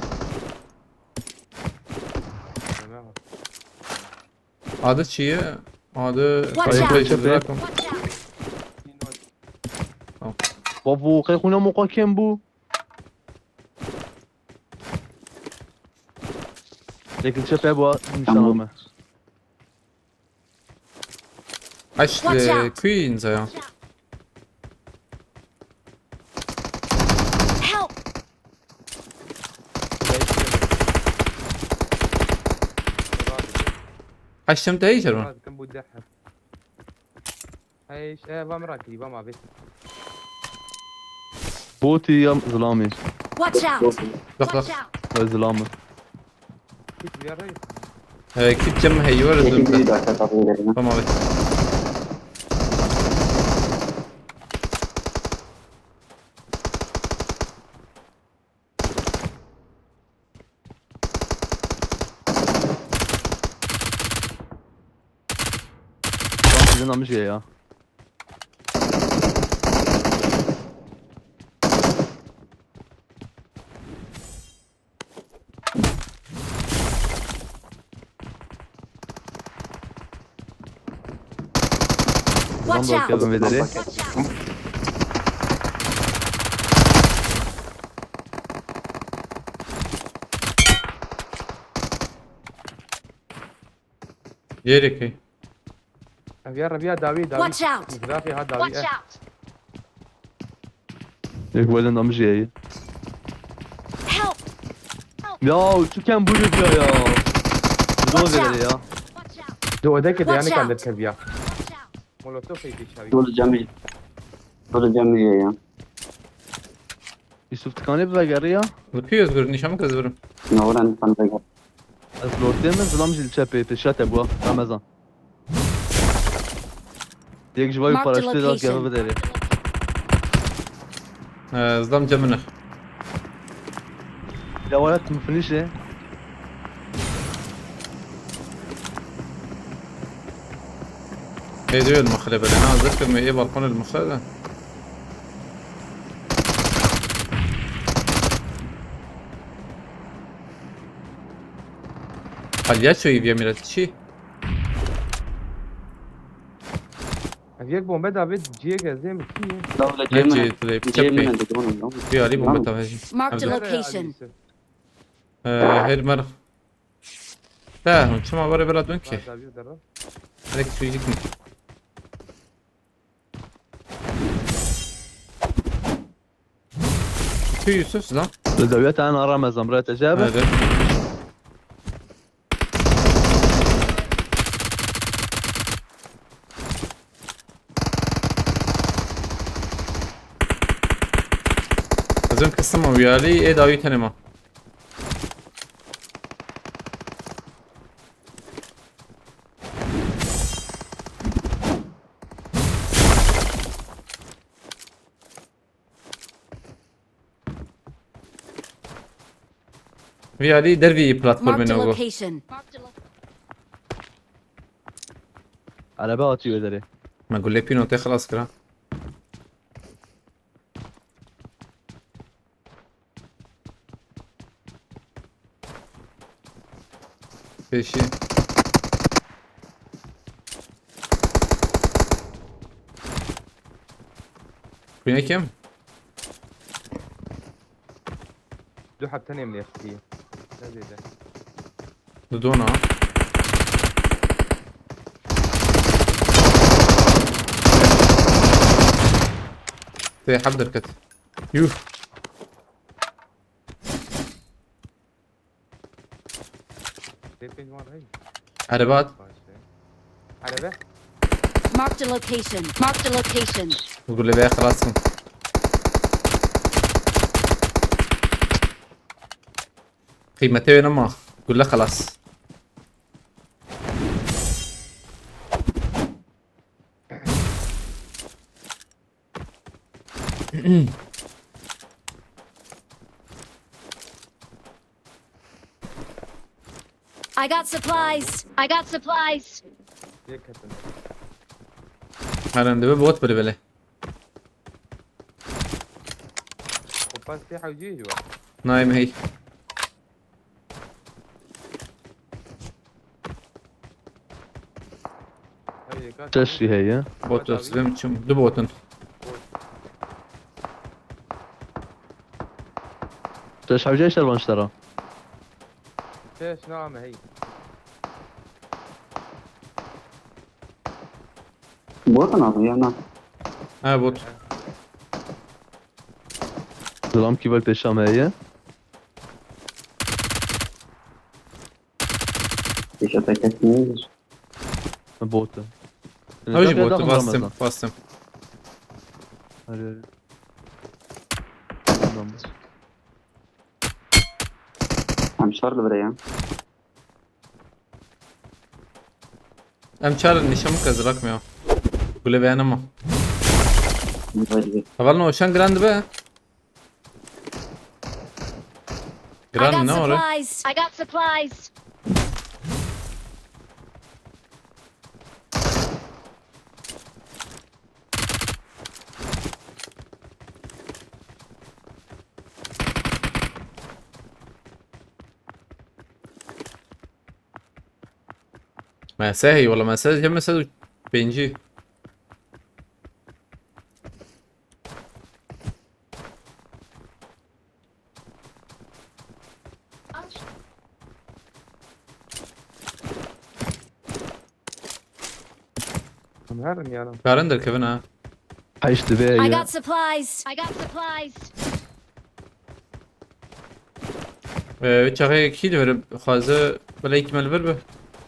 Adı çi ye? Adı Watch out! Watch out! Tamam. Babo, qey xwîna moqa kêm bû. Yek li çepê bû, nîşana me. Aş, Watch e, out! Queens ya. Help! Haştem te iyice mi? Lazım bu daha. Hey, e, vam rakî, vam abi. Botî ya zilamî? Watch out! Bak, bak. Watch out! Ay zilamî. Git bir yere git. Ee, kit cem heyvar. Tamam abi. Namjê ya. Watch out! Kevin vê derê. Yêrê key. Ev ya reviya dawî, dawî. Watch out! Zirafê ha dawî, Watch eh. out! Yek welin amjê ye. Help! Ya, çi kem bûrê ya ya. Watch out! Dol vere ya. Watch out! Di odeke de Watch yani out! Kan derkeviya. Watch out! Molotof ê pêşavî. Dol cemî. Dol cemî ye ya. Yusuf, tu kanê bivegeriya? Li pî Özgür, nîşan bike ez birim. Nawiran nîşan bike. Ez lortê min, zilam jî li çepê, pêşiya te bûa, Ramezan. Yek ji vay Marked a paraşütê de geve location. Biderê. Ee, zilam cem min e. Ya wala tu finish e. Ê, diyor mixle bele, na, zirkir me, ê balkon el mixle de. Palyaço gibi ya, millet, çi? Ev yek bombe davet ciyek ez ê mi kî ye? Dawle Ne cê min, cê e. Tile, cê çepê. Min e, didonum, didonum. Bir arayı bombe Tamam. Tavajı. Marked a Hadi. Location. Ee, her mer. Te, hûn çima were bira dön ki? Var, davet der. Direkt çocuk mu? Tu Yusuf lan. Li dewiyeta en ara mezan bira te cebe. Hadi. Kızım kısım o ya, Ali, e, davet tanıma. Vî alî dervî platformê Marked a ne go. Location. Araba atî wê derê. Me gulê pîno te xilas kira. Pêşî. Kuyne kim? Du heb tenê min ê xistî. Ne zêde. Didona. Tê heb derket. Yuh. Tê pênc wan hey. Erebe hat. Başe. Erebe. Marked a location. Marked a location. Gule be xelas kim. Qîmetê wê nema. Gule xelas. I got supplies. I got supplies. Yek katın. Halen dibe bot bile bile. Kopas te hawci jwa. Naim hey. Çeşî heye. Bot dostum, çim, du botin. Çeş hawce işler van işlere. Çeş name hey. Bot ne abi ya, ne? Ha, bot. Zilam ki bak peşam heye. Pêşa te kes neydir? Bot e. Ew jî bot e, bastım, bastım. Hadi, hadi. Tamam. Em şar li vir e ya. Em çar nîşan bike zirak me ya. Gule veya nema. Vay be. Heval no şan giran dibe. I Giran got ne ora? Supplies. I got supplies. Me se heye wala, me se, ya me se pêncî. Em herin ya. Karin derkevin ha. Heşt dibe I ya. Got supplies. I got supplies. Ee, çaxê kî li vir xwaze belê kî me li vir be.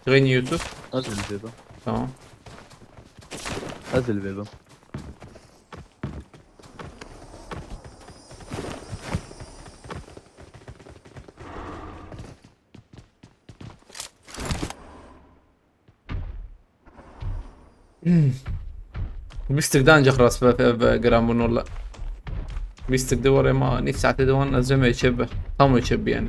Çaxê Yusuf. Ez li vê bim. Tamam. Ez li vê bim. Bîstik de ancak rast be, be, be, gram bûn walla. Bîstik de were ma nîv saetê de wan ez vê me çê be. Tam wê çê be yani.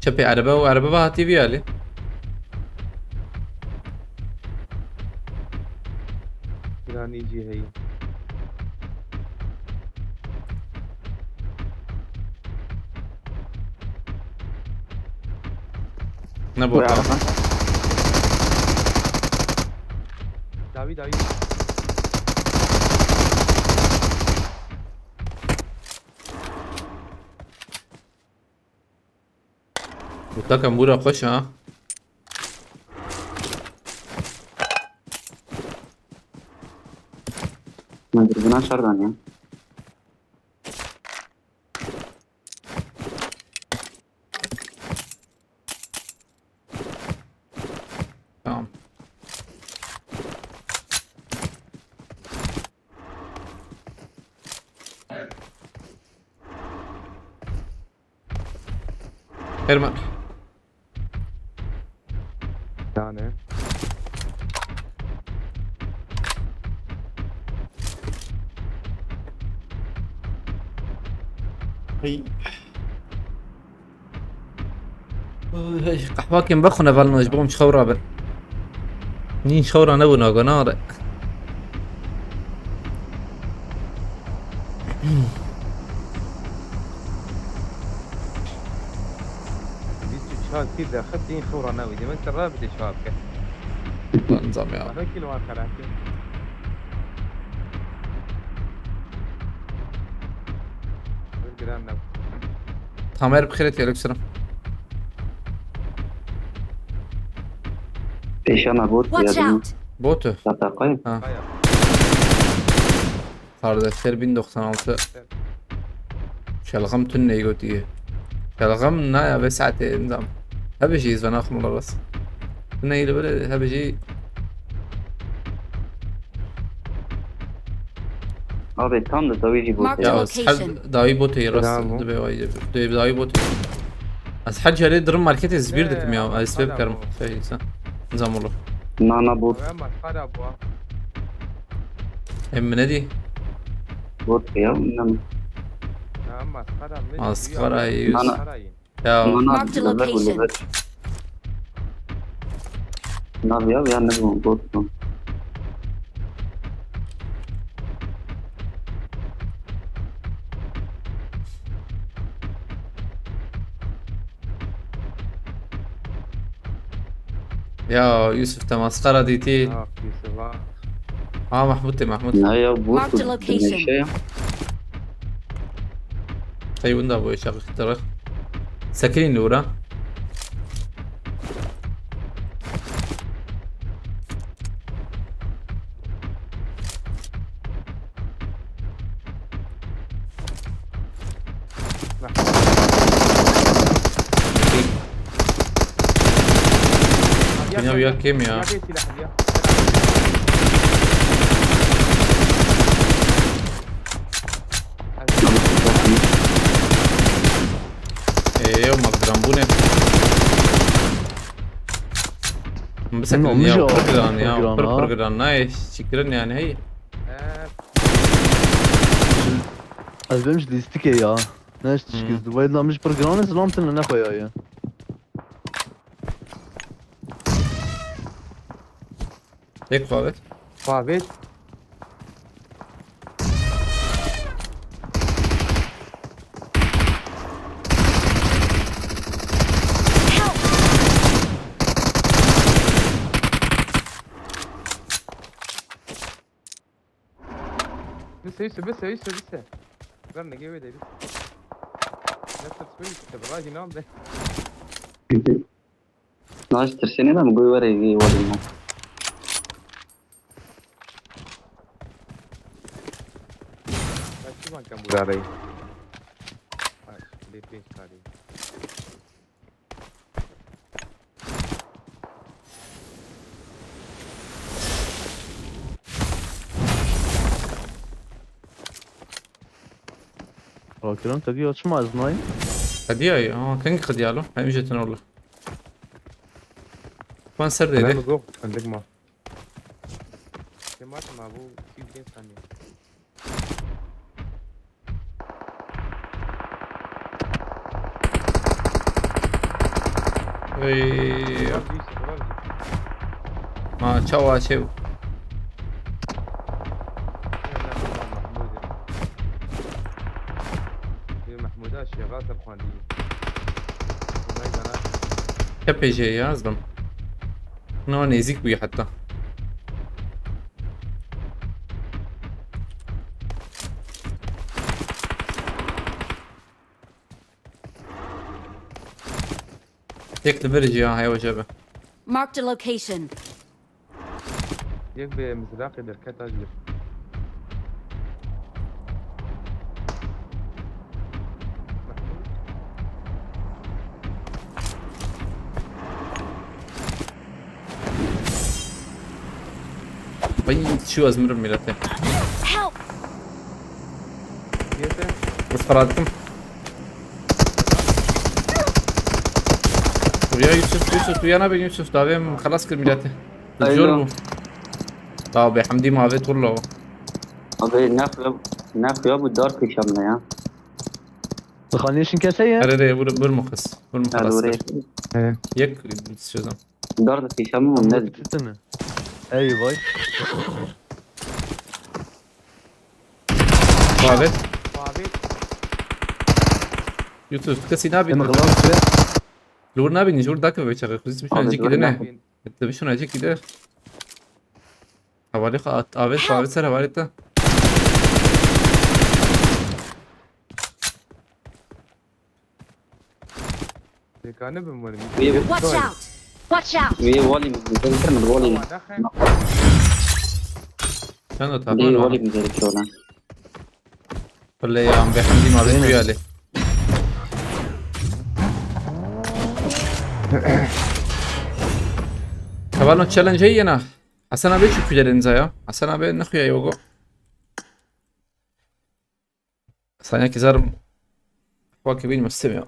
Çepê erebe û erebe ve hatî vî alî. Planî cî heye. Ne bot. Wê arxan. Dawî, dawî. Botaka mûra xweş ha. Min birbina şer daniye. Tamam. Herman. Yani. Hey. Hey, qehwakên bixwine velno, ji bo min ji xew rabin. Nîn ji xew ra nebûna, gonare. Bîst û çar kîl derxist, yîn xew ra newî. Demek ki rabide çawa bike. Nizam ya. Bana kîl wan xelakî. Bir giren ne? Tamer, bi xêrê têlik sirim. Pêşana bot Watch ya. Out! Botu. Tataqay. Ha. Kaya. Kardeşler bin doksan altı. Şalgam tün neyi götüye. Şalgam ne ya ve saate nizam. Hebe şey izvan akhmul ras. Neyle böyle hebe şey. Abi tam da dawî jî bot. Marked a Ya, location. Her dawî botê rast Bravo. Dibe vay dibe. Dibe dawî botê. Ez her carê dirim marketê zibîr Ee, dikim ya. Ez sebep karim. Şey, sen. Nizam olur. Na, na bot. Ama para bu. Em ne di? Bot ya, ne? Ama para mı? Maskara yiyorsun. Nana. Ya. Nana, Marked a location. Nav ya, ya ne bu, bot bu. Ya Yusuf, te maskara dîtî. Ah, Yusuf, ah. Ha, Mahmut de, Mahmut. Ne ya, bu Marked a location. Şey ya. Hey, bunda bu işe kırk lira. Sekirin lira. Bina ya kim ya? Ee, ew ma giran bûne. Min bisekrin ya, pir giran ya, pir pir giran. Nayê çikirin yani, hey. Ez bêm ji lîstikê ya. Ne ji tişkî Hmm. Dubai da min ji pir giran e, zilam tine ne xwe ya ye. Tek xwe avêt. Favêt. Bise, bise, bise, bise, bise. Ver ne geve de bise. Ne ters böyle işte, bırak inan de. Naş tirsene lan, bu var evi var inan. Kaçı bankam burayı? Kaç, bir pek kari. Rakiran tabii açma aznayım. Hadi ya, ama kanka hadi ya lo. Hem jetin oldu. Ben ser dedi. Ben bu yok, ben de ma. Kemal ma bu iki yüz saniye. Ey. Ma çawa çew. Mahmûda şêxas xwendî. Kepê jê yazdım. No, nêzik bûye heta. Tek li vir jî ya, heya we jebe. Marked a location. Yek bi mizraqê derket a jî. Ay, şu ez mirim milete. Help! Yete. Ez xera dikim. Dur ya Yusuf, Yusuf, tu yana bin Yusuf, davê min xelas kir milete. Alo. Zor bû. Abi Hamdi ma vê turlo. Abi ne xuya, ne xuya bu dar kişamle ya. Dixaniyê şinkese ye? Erê, erê, vur, vur mu kız. Vur mu kız. Erê. Yek sözüm. Dar da kişamle ne? Tutun. Ey vay. Davet. Davet. Yusuf, tu kesî nabî. Em xelas be. Lor nabî, jor dakeve çaxê, xuzî bir şuna cik gidene. Te bir şuna cik gide. Havale xat, avet, avet ser havale te. Pêkanî bim werim. Wê Watch out! Watch out! Wê walî min, min kir min walî min. Ama daxil. Sen de Wê taban walî al. Min kir çola. Wele ya, em bê hemdî ma bê tu yalê. Hevalno challenge heye na. Hasan abi şu külerin zaya. Hasan abi ne xuya yogo. Sanya ki zarım. Bak ki bilmem istemiyor.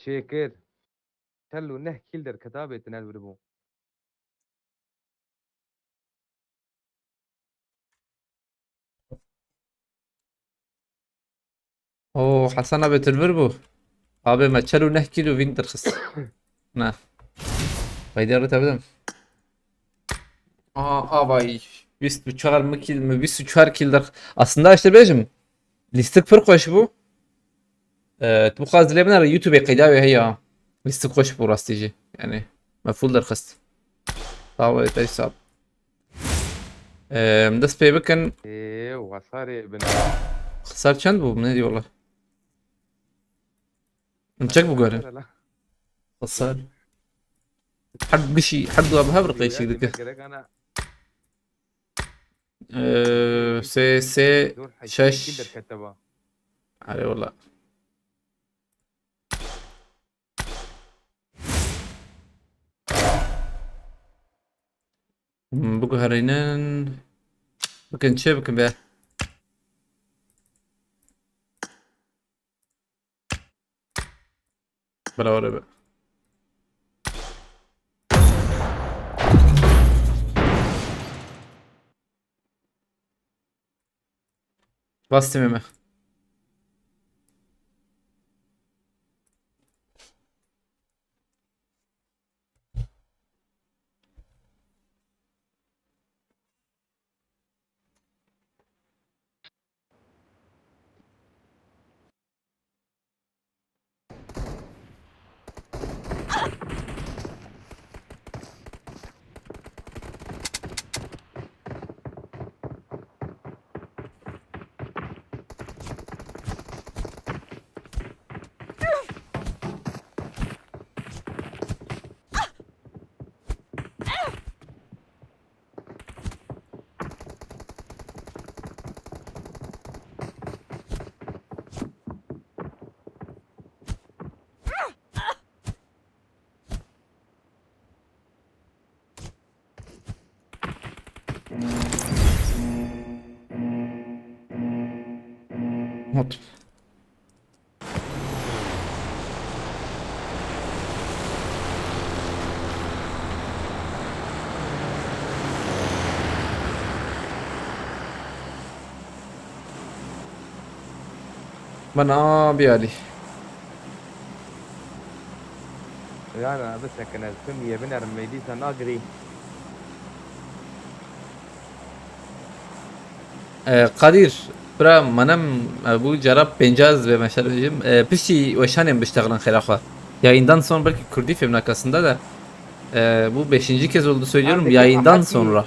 Çêkir. Çel û neh kîl derketa bê tine li vir bû. Oo, Hasan abi tu li vir bû. Abi me çel û neh kîlo vîn derxist. Ne. Vay diye rite bidim. Aa, avay. Bîst û çar mi kîl mi, bîst û çar kîl der. Aslında işte bêjim. Lîstik pir xweş bû. Ee, tu bixwaz dilê binere, YouTubeê qeyda wê heye. Lîstik xweş bû rastî jî. Yani, me full derxist. Sağ ol, yeter sağ ol. Ee, em dest pê bikin. Ee, xesarê bin. Xesar çend bû? Min nedî wala. Min çek bû guhere. Xesar. Her gişî, her du bi hev re qeşî dike. Gerek ana. Ee, sê, sê, şeş. Erê wala. Hmm, biguherînin. Bikin çê bikin be. Bila were be. Bastım mi? Hop. Bana bir Ali. Yani abi, sekine tüm ye binerim, meydiyse nagri. Ee, Kadir, bira, manem, e, bu cara pêncaz ve meşer diyeceğim. E, piştî weşanên biştexilin xêra xwe. Yayından sonra belki Kurdî fêm nakasında da, e, bu beşinci kez oldu söylüyorum. Abi, yayından abi, sonra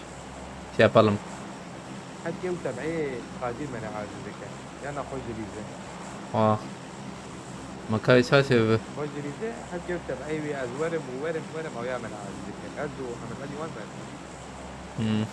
şey yapalım. Hep yew teb'ê Kadir me ne aciz dike. Yana xwe ji rîzê. Ah. Ma kayê çaçê bi. Xwe ji rîzê, hep yew teb'ê wî, ez werim û werim, werim, ew ya me ne aciz dike. Ez û Hemed Elî wan me. Hmm.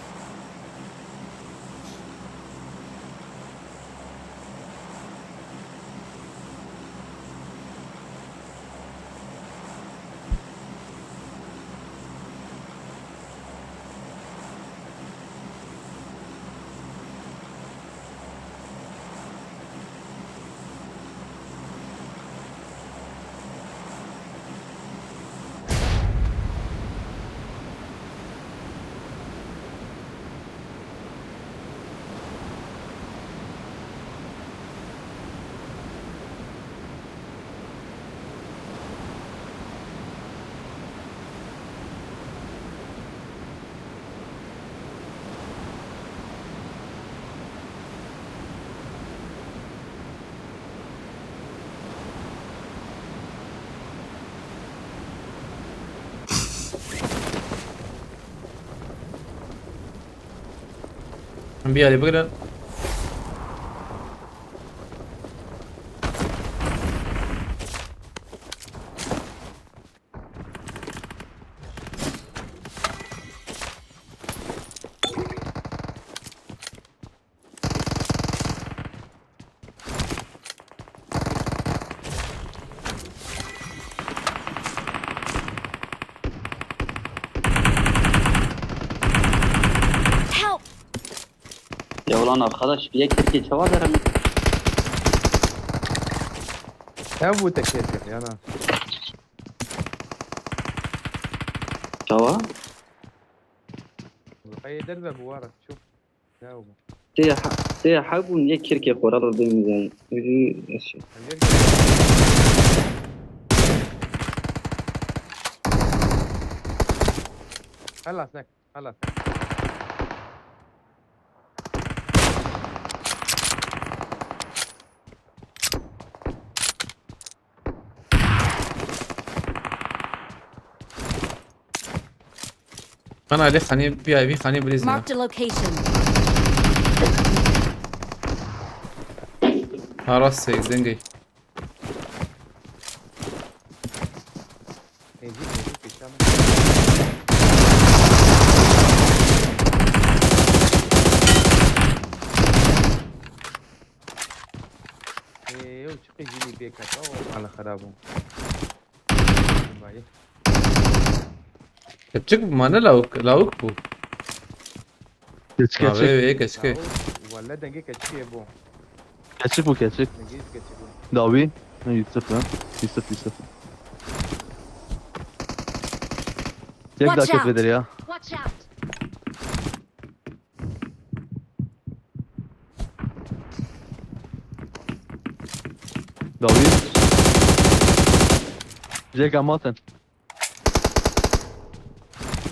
Bir yere bakın. Help! Ya ulan arkadaş, bir ek Türkiye çava derim. Sen bu tek yana. Çava? Hayır, derbe bu var. Çok. Tê he-, tê hebûn yek kirkê xwe re dibînin. Wî jî eşî. Xelas nek, xelas nek. Ana, lê xanî, vî, vî xanî bilîzin. Marked a location. Ha, rast sey, dengê. Êdî, êdî, pêşa min. Ê, ew çiqî jî lî pê keta, o mala xera bû. Vay. Küçük mane lavuk, lavuk bu. Keçik, keçik. Wele dengê keçikê bû. Keçik bû, keçik. Dengê keçik bû. Dawî. Ha, Yusuf ha. Yusuf, Yusuf. Yek daha kes verir ya. Watch out! Dawî. Jek amatin.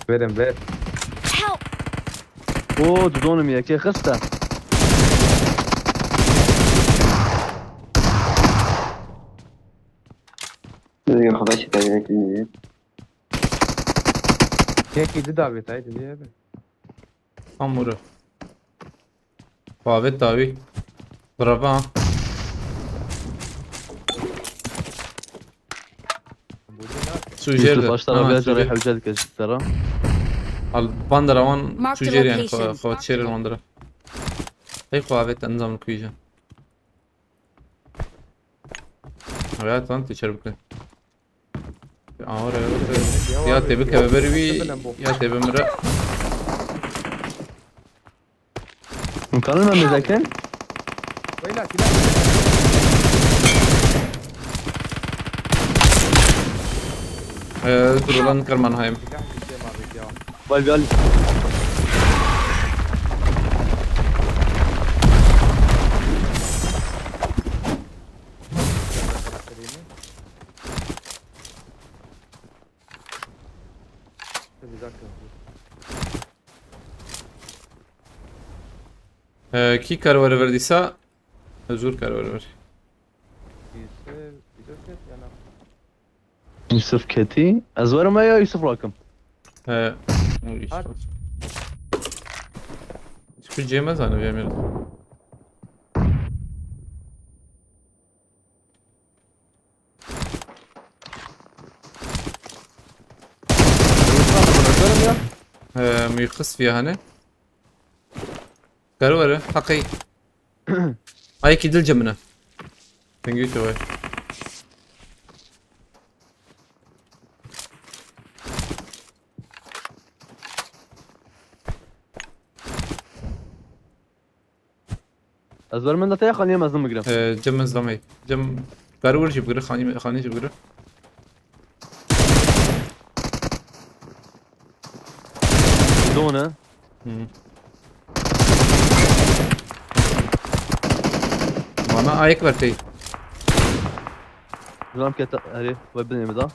Verin ver. Help! Oo, dudonim yekê xiste. Düzgün xabaş çıkacak şimdi. Yekê di davêt ay divê hebe. Amûre. Xwe avêt dawî. Brava. Sûcêr de. Başta revêja rê hewce dike ji te re. Al bandera wan sûcêr yani xwe çêr wan dira. Hey xwe avêt te nizam kuîje. Hayat lan teçer bikin. Aware ya te bikeve ber wî ya te bimire. Hûn kanin me mêze kin? Ee, dur ulan kırman hayım. Vay vay. Ee, kî kar were ver dîsa? Özgür kar were ver. Yusuf, Yusuf ketî. Ez werim ya Yusuf rakim. He. Yusuf. Hiçbir cemez hani bir emir. He, müyxis fiye hani. Kar were, heqî. Ayekî dil cemine. Tengî tu wê. Ez wer min de te ya xaniyê mezin bigrim. Ee, cem ez damê. Cem garûr jî bigire, xanî, xanî jî bigire. Done. Hı. Bana ayek ver tey. Ram kete, herê, we binê mi da.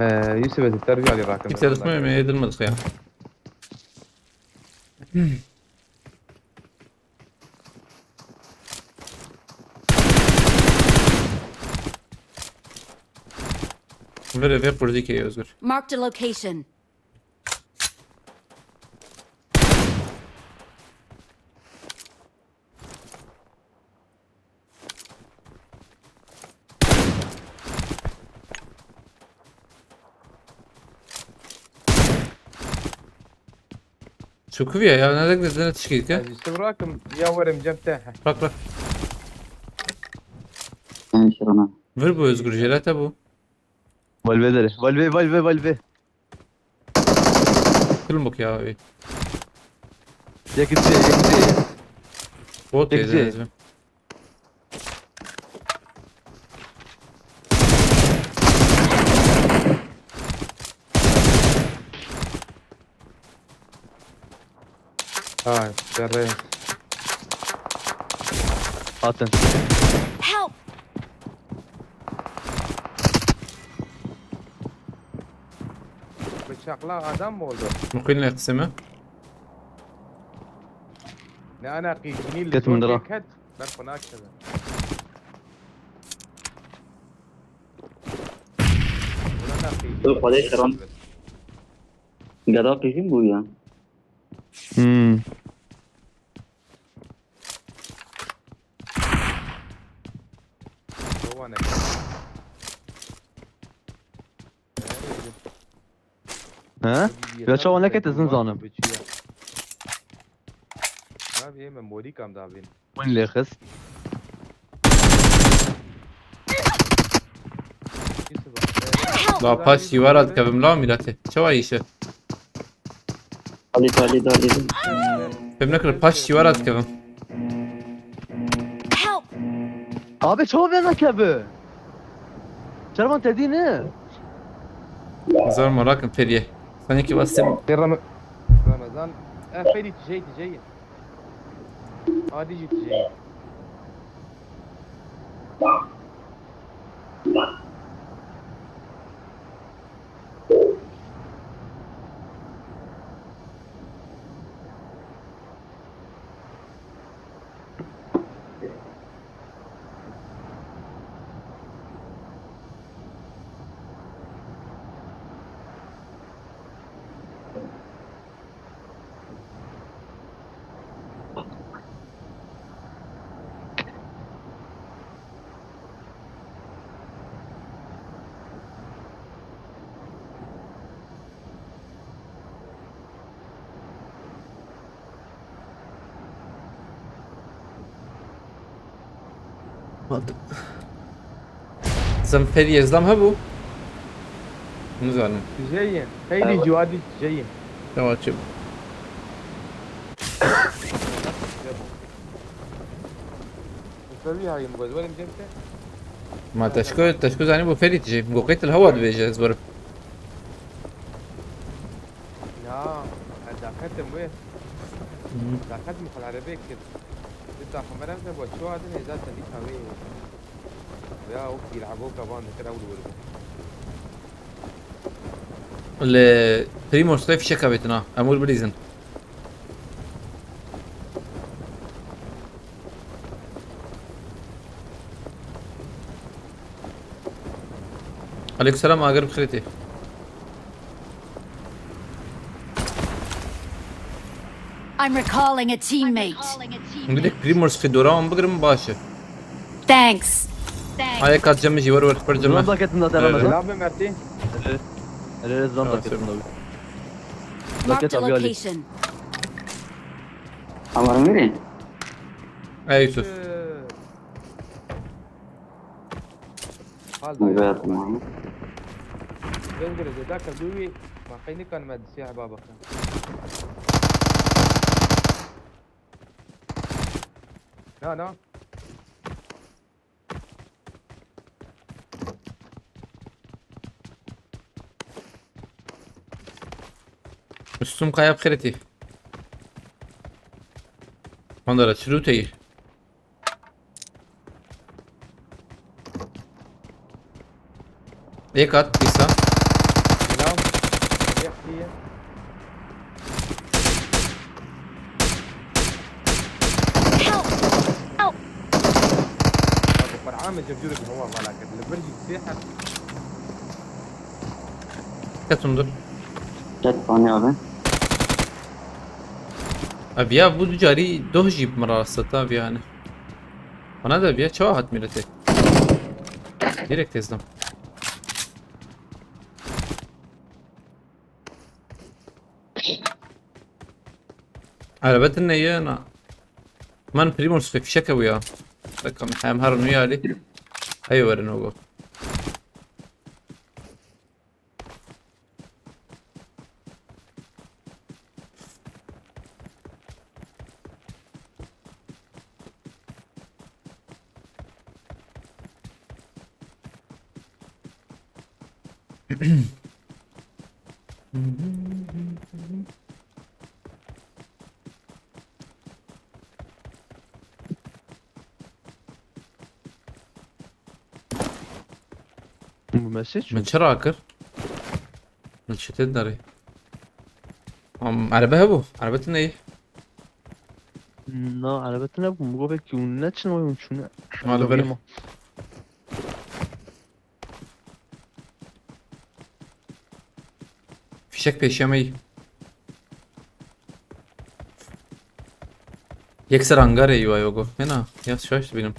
Ee, Yusuf ez terbiyali rakim. Kimse tutmuyor mu? Edilmedik ya. Ver eve kurdî ke Özgür. Marked a location. Çukuviye ya, ne dek dene tişkil ke? Üstü bırakım ya, varım cem te. Bak bak. Ben şurana. Vur bu Özgür, jelate bu. Valve dere. Valve, valve, valve. Kırılmak ya abi. Yakıt şey, yakıt şey. Bot yedi. Ha, şerê. Hatin. Help! Bıçakla adam mı oldu? Muqîn lê qisê me. Ne ana qîjînî li Ketim dira. Ket, ber xwe nakeve. Tu xwedê kirin. Geda qîjîn bû ya. Hmm. He? Ya çawa neket ez nizanim. Abi ê me morîkam davên. Win lê xist. La paş jî wera dikevim la mîratê. Çawa îşe? Alî, alî, alî. Fêm nekir paş jî wera dikevim. Help! Abi çawa vê nekeve? Çervan tedî ne? Zor merakim feriye. Sen iki bastım. Rame-, Ramazan. E, feri tijey, tijey. Adi jî tijey. Zem Feriye zlam hebû? Nizanim. Tijeyê. Xeylî ciwadî tijeyê. Tamam, çi? Musevi hayım, bu ezberim cemte. Ma teşko, teşko zanî bu Ferî tijeyê. Bu qeytil hewa dibêje, ez werim. Ya, ez daketim wê. Hı. Daket min xwe erebê kir. Di taxim berem te bo çi hadin ê zaten dîsa wê. Ya o kî leheboka van dikir ew li wir bû. Li Primos te fişek avêtin ha. Em wir bilîzin. Aleykum selam, agir bixirîtî. I'm recalling a teammate. Hûn gidek Primos xî dora wan bigirin baş e. Thanks. Aye kat cem jî wer wer xwer cem. Zon daketin da Ramazan. Selam be Mertî. Ere, ere, zon daketin da. Marked a location. Amar mîrî? Ey Yusuf. Hal Vay be, tamam. Dengre de dakika duvi. Ma xeyni kan med siyah baba kan. Na, na. Üstüm kaya bixêretî. Mandara çirûteyî. Êk hat dîsa. Help! Help! Abi, Qur'an me cebcûrek hewa vala kir. Li vir jî sê heb. Ketim dur. Ket fani abi. Abi ya bu carî doh jî bi min re seta abi yani. Bana da bir çawa hat millete. Direkt ezdim. Elbette ne ye na. Man Primos fişek ew ya. Bakalım hem her onu yali. Hayır verin o. Bu mesaj Min çi rakir? Min çi tê derê? Am, erebe hebû. Erebe tune ye. Na, erebe tune bû. Min got belkî hûn neçin, wê hûn çûne. Ma li vir. Erebe ma. Fişek pêşiya me yî. Yek ser hangarê yî wa yogo. Hena, ya şaş dibînim.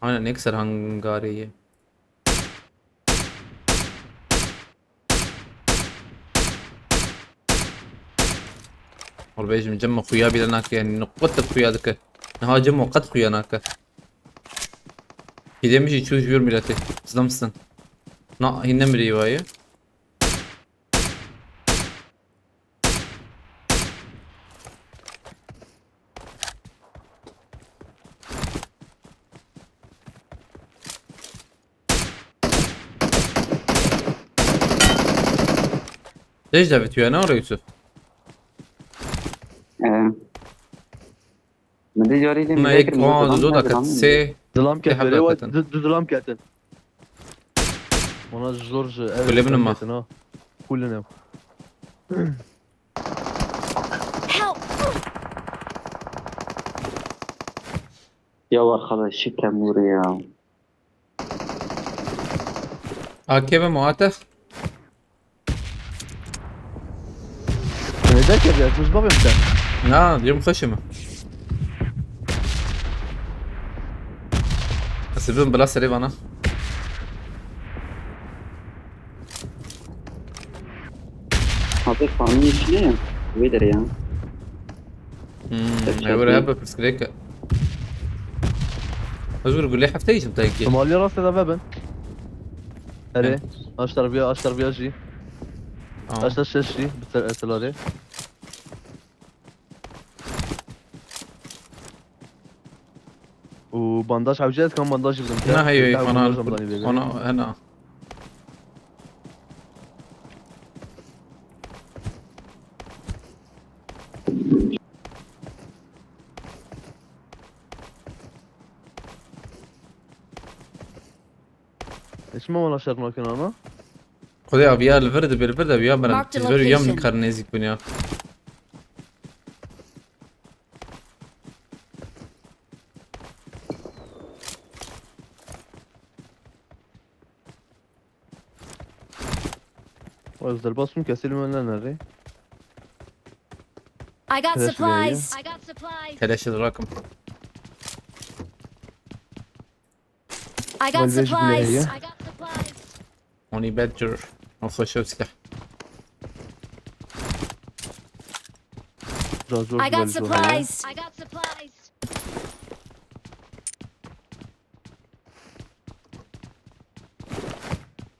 Aynen, yek ser hangarê yî. Hol bêjim, cem xuya bile nake, yani nuqut xuya dike. Niha cem qet xuya nake. Gidem jî çû ji wir miletê. Zlam stin. Na, hîn nemirî wayê. Dej David, you are now Yusuf. Ee, Min dê carî dê Na, min ek vekir, min wan zilam zoda nezilam ket, min sê. Zilam ket, Sê hebra berê wa ketin. Du, du zilam ketin. Wana zor ji ev Kulê min ma. Ketin ha. Kulin ev. Help! Ya wa xala şikem vurê ya. A K ve muhatef. Ne derkeve ya, tuz babim sen. Na, diyorum xweşim. Ez bim bila serê vana. Abi kanun işi ne ya? Wê derê ya. Hmm, Tabii, ev tabii. Hep pirsgirêk. Ez bir gulê hefteyê jim tayê. Somalya rastê de vebin. Erê, Evet. Aştar biya, aştar biya jî. Tamam. Aştar şeş jî, bi ser eselarê. Û bandaj hewce ez kan bandaj bidim. Na, hey, hey, Hewce bana, bandaj amdanî bêbe. Bana, hena. E, çima wana şer nakin ana? Xwedê aviya li vir dibê, li vir de aviya mirin. Marked a Tîz ver ya min location. Kar nêzîk bin ya. Ez derbas bûm, kesê li me nenerê. I got Keleş bile supplies. I got supplies. Keleşi rakim. I got Wal vej bile supplies. Heye. I got supplies. Onî Badger. O xweşe silah. Biraz zor I got wal zor heye. Supplies. I got supplies.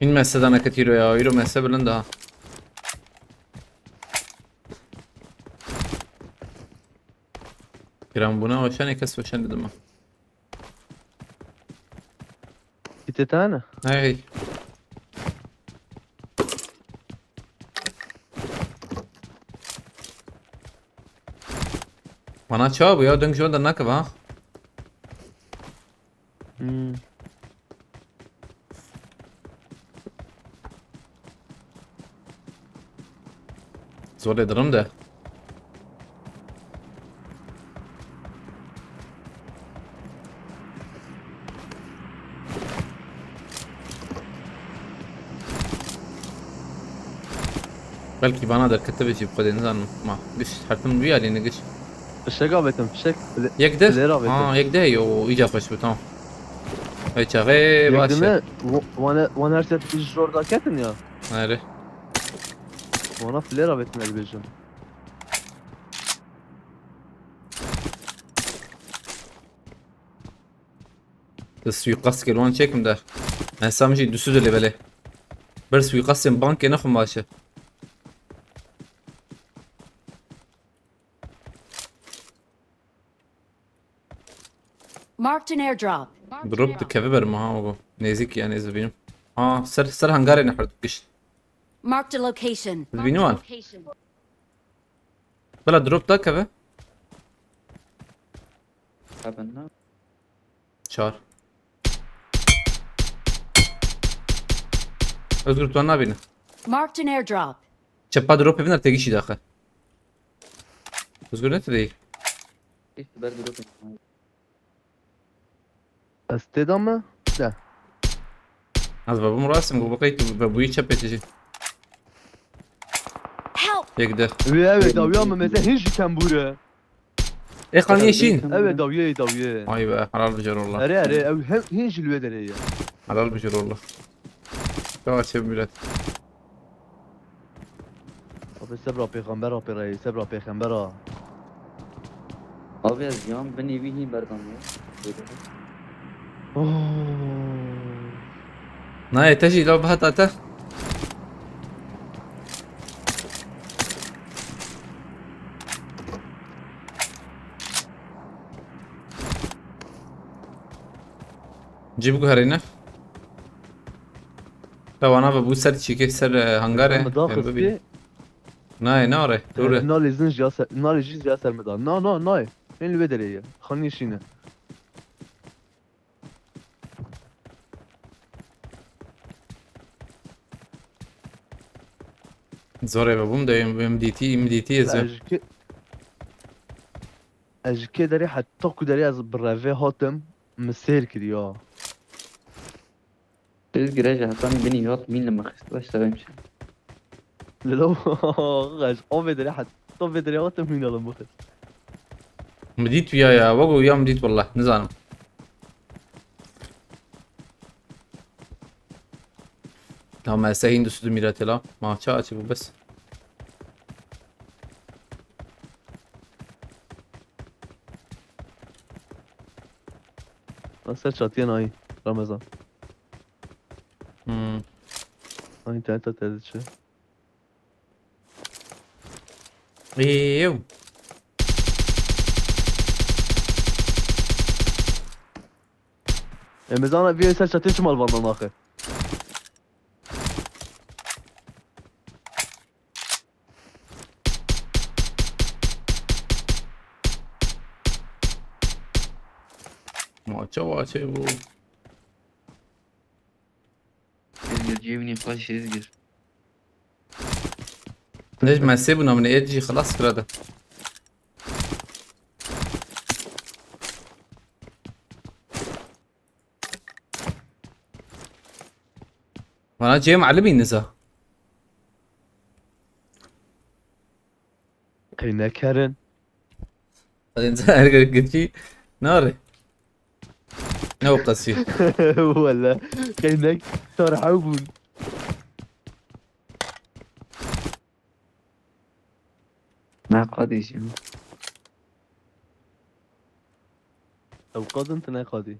În mese dana cât îro ya, îro mese bilind ha. Giran buna, o şanê kes o şanê dima. Kitê te hene? Hey. Bana çawa bu ya? Dönk şu anda nakıv ha? Hmm. Zor ederim de. Belkî vana derketibe jî bi Xwedê nizanim. Ma giş hertim wî alî ne giş. Fişek avêtin, fişek. File-, Yek de? Flare avêtin. Ha, yek de yo, îca xweş bû, tamam. Vay çaxê Yek baş e. Dine, wa-, wane, wan her ser jor da ketin ya. Nere? Wana flare avêtin ez bêjim. Tu suîkast kir wan çêkim de. Ensam jî dusû dilê belê. Bir suîkastên bankê nexwe baş e. Marked an airdrop. Drop dikeve ber me ha, o nêzîk ya, nêz dibînim. Ha, ser, ser hangarê ne her giş. Marked a location. Dibînim wan. Bila drop da keve. Heaven na. Çar. Özgür, tu nabîne. Marked an airdrop. Çepa drop evin têgişî daxe. Özgür ne tu değil? Hiç ber drop. Ez tê de me? De. Ez vebûm rasim, ku biqey tu vebûyî çepê tijî. Help! Yek de. Wê ew ê dawiya me meze hîn jî kembûr e. Ê qaniyê şîn. Ew ê dawiyê, ê dawiyê. Ay be, helal bijêr wallah. Erê, erê, ew he-, hîn jî li wê derê ye. Helal bijêr wallah. Çawa çê millet. Abi sebra pêxembera pê reyê, sebra pêxembera. Abi ez yan binê wî hîn berdam ya. Oh. Nayê te jî law bihata te. Cî biguherîne. Te wana ve bû ser çîkê, ser, e, hangarê. Min da Em bibî. Xistî. Nayê, nare. Dûr e. Nalê jin jiya ser, nalê jin jiya ser min da. Na, na, nayê. Hên li wê derê ye. Xanî şîne. Zorê ve bûm de em, em dîtî, em dîtî ez. Ez ji kê, ez ji kê derê heta ku derê ez bi revê hatim, min sêr kiriya. Biz girece hatan binî hat mîn li min xist. Baş sevem şey. Lelo, ez avê derê heta vê derê hatim mîn li min xist. Min dît ya ya, wego ya min dît wallah, nizanim. Tamam, ez hîn distû mîra tela. Ma ça açı bu bes. Lan ser çatıya nayî, Ramazan. Hmm. Ay, internette tezi çi? Ew. E, mezana bir ser çatıya çi mal var lan axir? Maça maça bu. Ezgir cebini kaç Ezgir. Lej mesê bûna min ê jî xilas kira de. Vana cem Ali bin niza. Qeynekerin. Qeynekerin. Nare. Ne o qasî. Wala. Qeynek tarha bûn. Ne qadî jî. Ew qadin tu ne qadî.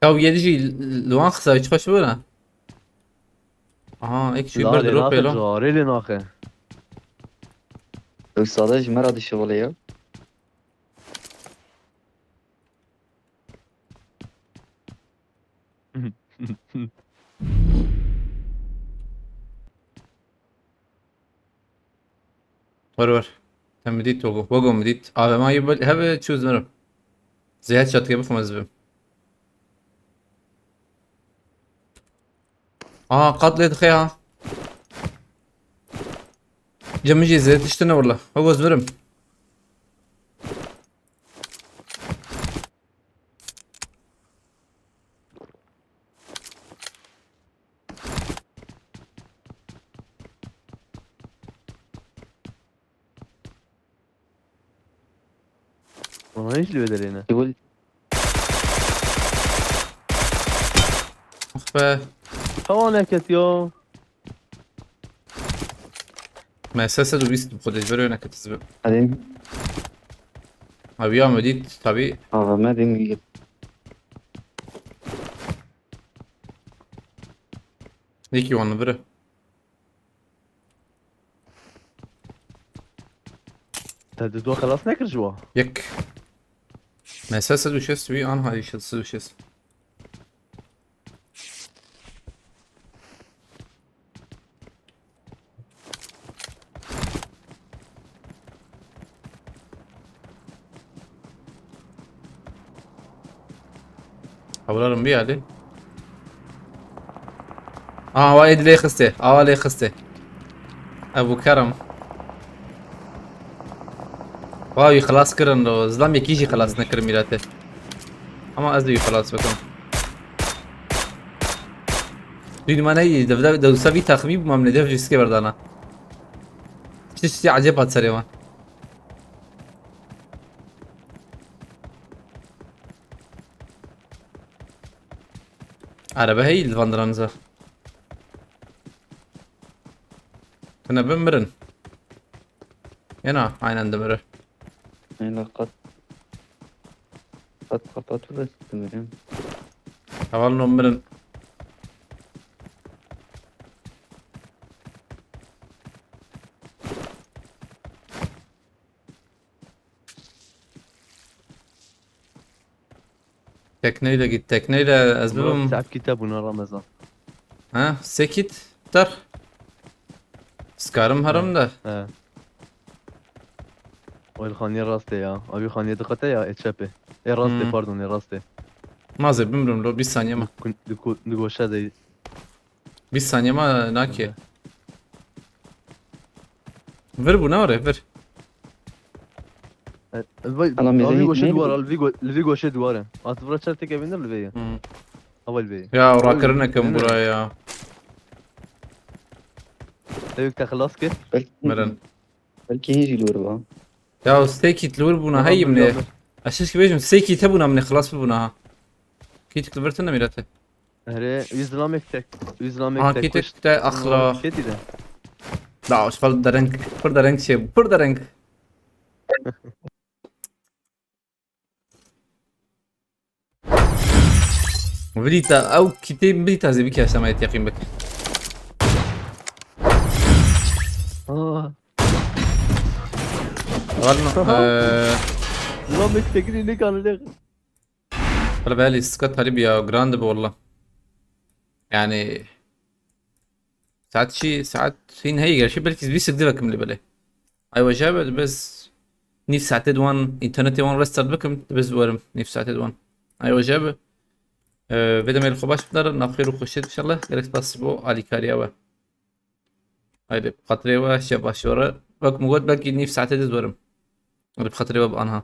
Ew yedi jî li wan xisa hiç xweş bûna. Aha, ek çî bir drop elo. Carê lê naxe. Ew sade ji me re dişixulê ya. Wer wer. Te min dît, Togo. Wego min dît. A V M yê bil-, hebe çû zivirim. Zêhet çatike bixwim ez bim. Aa, qat lê dixe ha. Cem jî zêhet tiştine wala. Wego zivirim. Wana hiç li wê derê ne. Dibul. Ah be. Tawa neket ya. Me ses du bîst bi xwedê ji ber wê neketiz bi. Hadi. Abi ya me dît tabi. Abi me dîm. Yekî wan li vir e. Te di do xelas nekir ji wa? Yek. Me ser sed û şêst wî, anha jî sed û şêst. Hewlarim bî yadê. Aha, wa êdî lê xistê. Awa lê xistê. Ebu Kerem. Wa wî xilas kirin lo. Zilam yekî jî xilas nekirin mîratê. Ama ez de wî xilas bikim. Dû dima neyî, dev, dev, dewsa vî taxmî bûma min ê dev jî sikê berdana. Çi, çi ecêb hat serê wan. Araba heyî li van diran za. Tine bin mirin. Yena aynen dimire. Ela kat. Kat kapat ve dimirim. Heval no mirin. Tekneyle git, tekneyle ez bibim. Çap kite buna Ramazan. Ha, sekit tar. Skarim haram da. He. O el xaniye raste ya. Abi xaniye diqete ya, e çepe. E raste Hmm. Pardon, e raste. Mazê bimrim lo, bir saniye ma. Kun- Di ku- di goşe de. Bir saniye ma nake. Vir bu ne var ya, vir. E, vay, Ana, abi mezahî goşe neydi? Duvar al, vi go- li vi goşe duvar. At vura çar teke bindir li veye. Hmm. Haval veye. Ya Oy, rakırın ekim değil mi? Buraya ya. Tevik te xilas kir. Belki, Mirin. belki hiç lor var. Ya sekit lur buna hayım ne? Aşış ki bejim sekit he buna mı ne xılas buna ha. Kitik lur tane mirate. Here, yüz lamek tek. Yüz lamek Ha tek. kitik de axla. Keti de. Da, şu fal dereng, pır dereng şey, pır dereng. Vilîta, ew kitê Vilîta zê bike, işte me yaqîn bik. Aa, Var mı? Eee, lamek tekini ne kanı ne? Valla belê sika talib ya, grande bu valla. Yani saat çi, saat hin hey gerçi belki bir sık divekim li belê. Ay vajabe bes nîv saetê diwan internetê wan restart bikim, bes werim nîv saetê diwan. Ay vajabe. Vê demê li xwe baş bidar, navxêr û xweşiyet inşallah. Gerek spas bo alîkariya we. Haydi, bi xatirê we şev baş were. Wek min got, belkî nîv saetê diz werim. Hadi bi xatirê we bi anha.